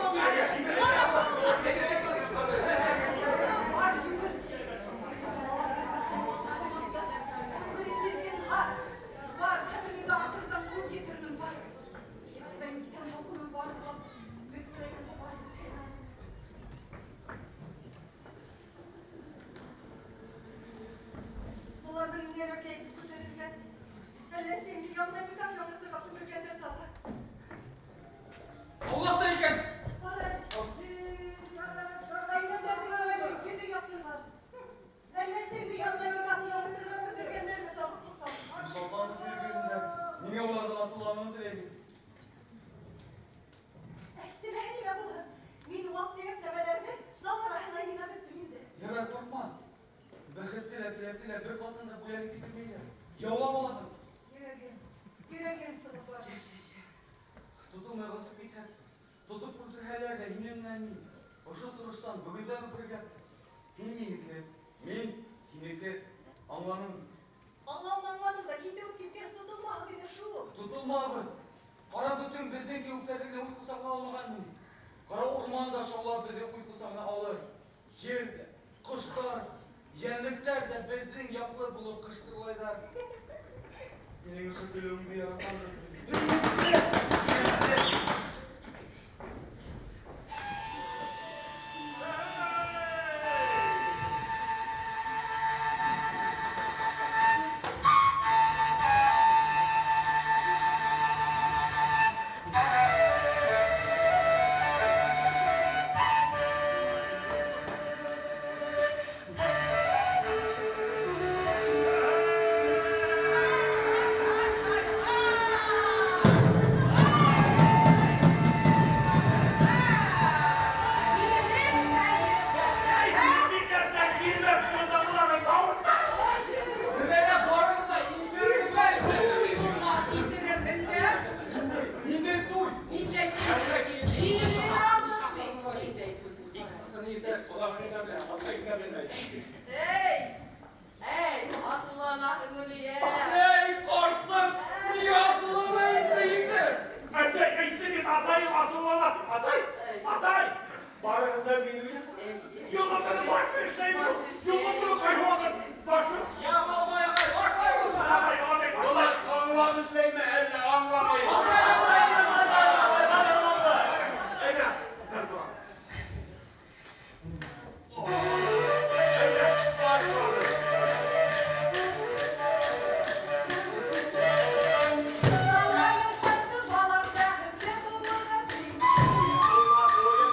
Бар, йүгер. Инде зинһар. Бар, хәҙер мин дә артығыҙҙан ҡыуып етермен, бар. Ваҡ-төйәк нәмәләрҙе зал араһына йыйнап бөттөм инде. Ярар, ҡурҡма. Бәхетте лә, теләкте лә бер ҡасан да бүләк итеп бирмәйҙәр. Яулап алаһың. Йөрәгем, йөрәгем сығып бара. Тотолмай ҡасып китһәк, тотоп үлтерһәләр ҙә һинең менән мин. Ошо тороштан бөгөндән үк бергә. Һин минеке, мин һинеке. Аңланың? Аңлауын аңладым да, китеүен киткәс тотолмаһаң ине шул. Тотолмабыҙ. Ҡара бөтөн беҙҙең кеүектәрҙе генә үҙ ҡосағына алмаған ни. Ҡара урман да шаулап беҙҙе үҙ ҡосағына алыр. Ер ҙә, ҡоштар, йәнлектәр ҙә беҙҙең яҡлы булып ҡыштырлайҙар. Һинең ошо көлөүеңде яратам. Бит нәрсә килмәп, шунда буларҙың тауыштары. Нимәлә барығыҙ ҙа индерермен. Булмаҫ, индерермен дә. Ниндәй туй? Ниндәй туй? Һин алдың бит. Ниндәй туй булһа. Эй, эй, асыуланаһың Гөлиә. Эй, ҡарсыҡ, ниңә асыулана инде инде? Әсәй, әйтте бит, атайым асыулана. Атай, атай! Барығыҙ ҙа мин уйлап. Юғалтының башы эшләй бит. Юғалтының ҡайһы башы. Ямалмай ағай, башлайбыҙ. Атай, атай, Былар башлай. аңлап эшләйме, әллә аңламай? Әйҙә, бер туған. Әйҙә, башлайбыҙ. Балаларым ҡайтты, балам бәхетле булырға тейеш. Булмаҫ уйын.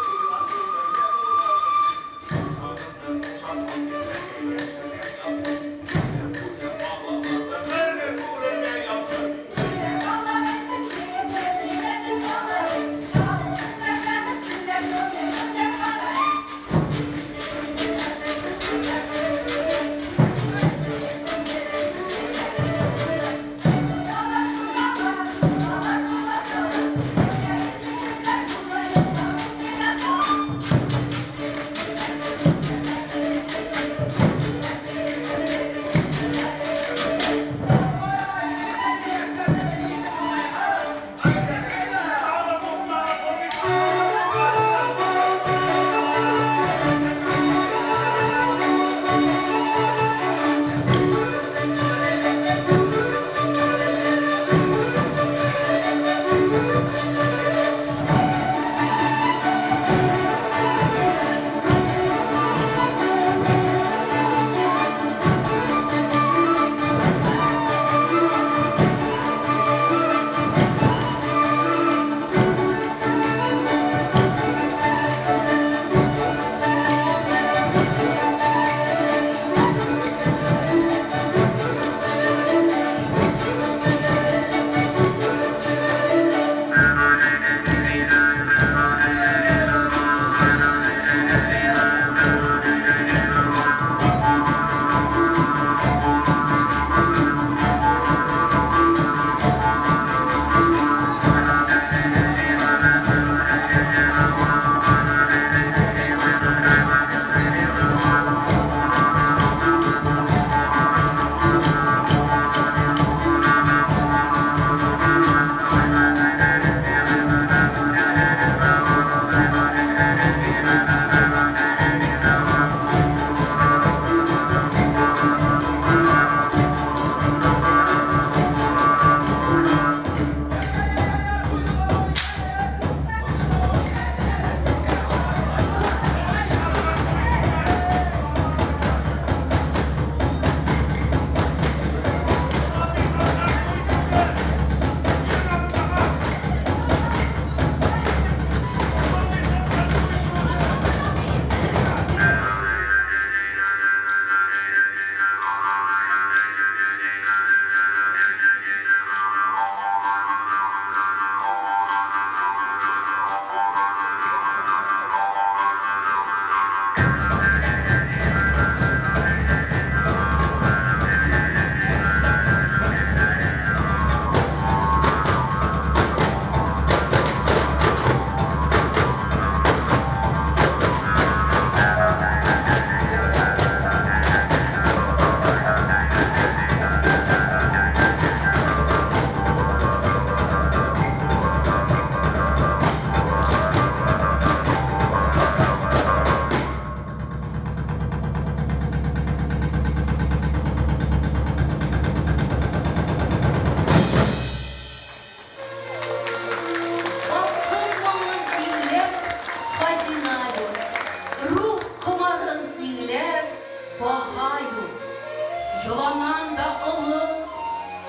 Йоланан да оло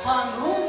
ҡанун.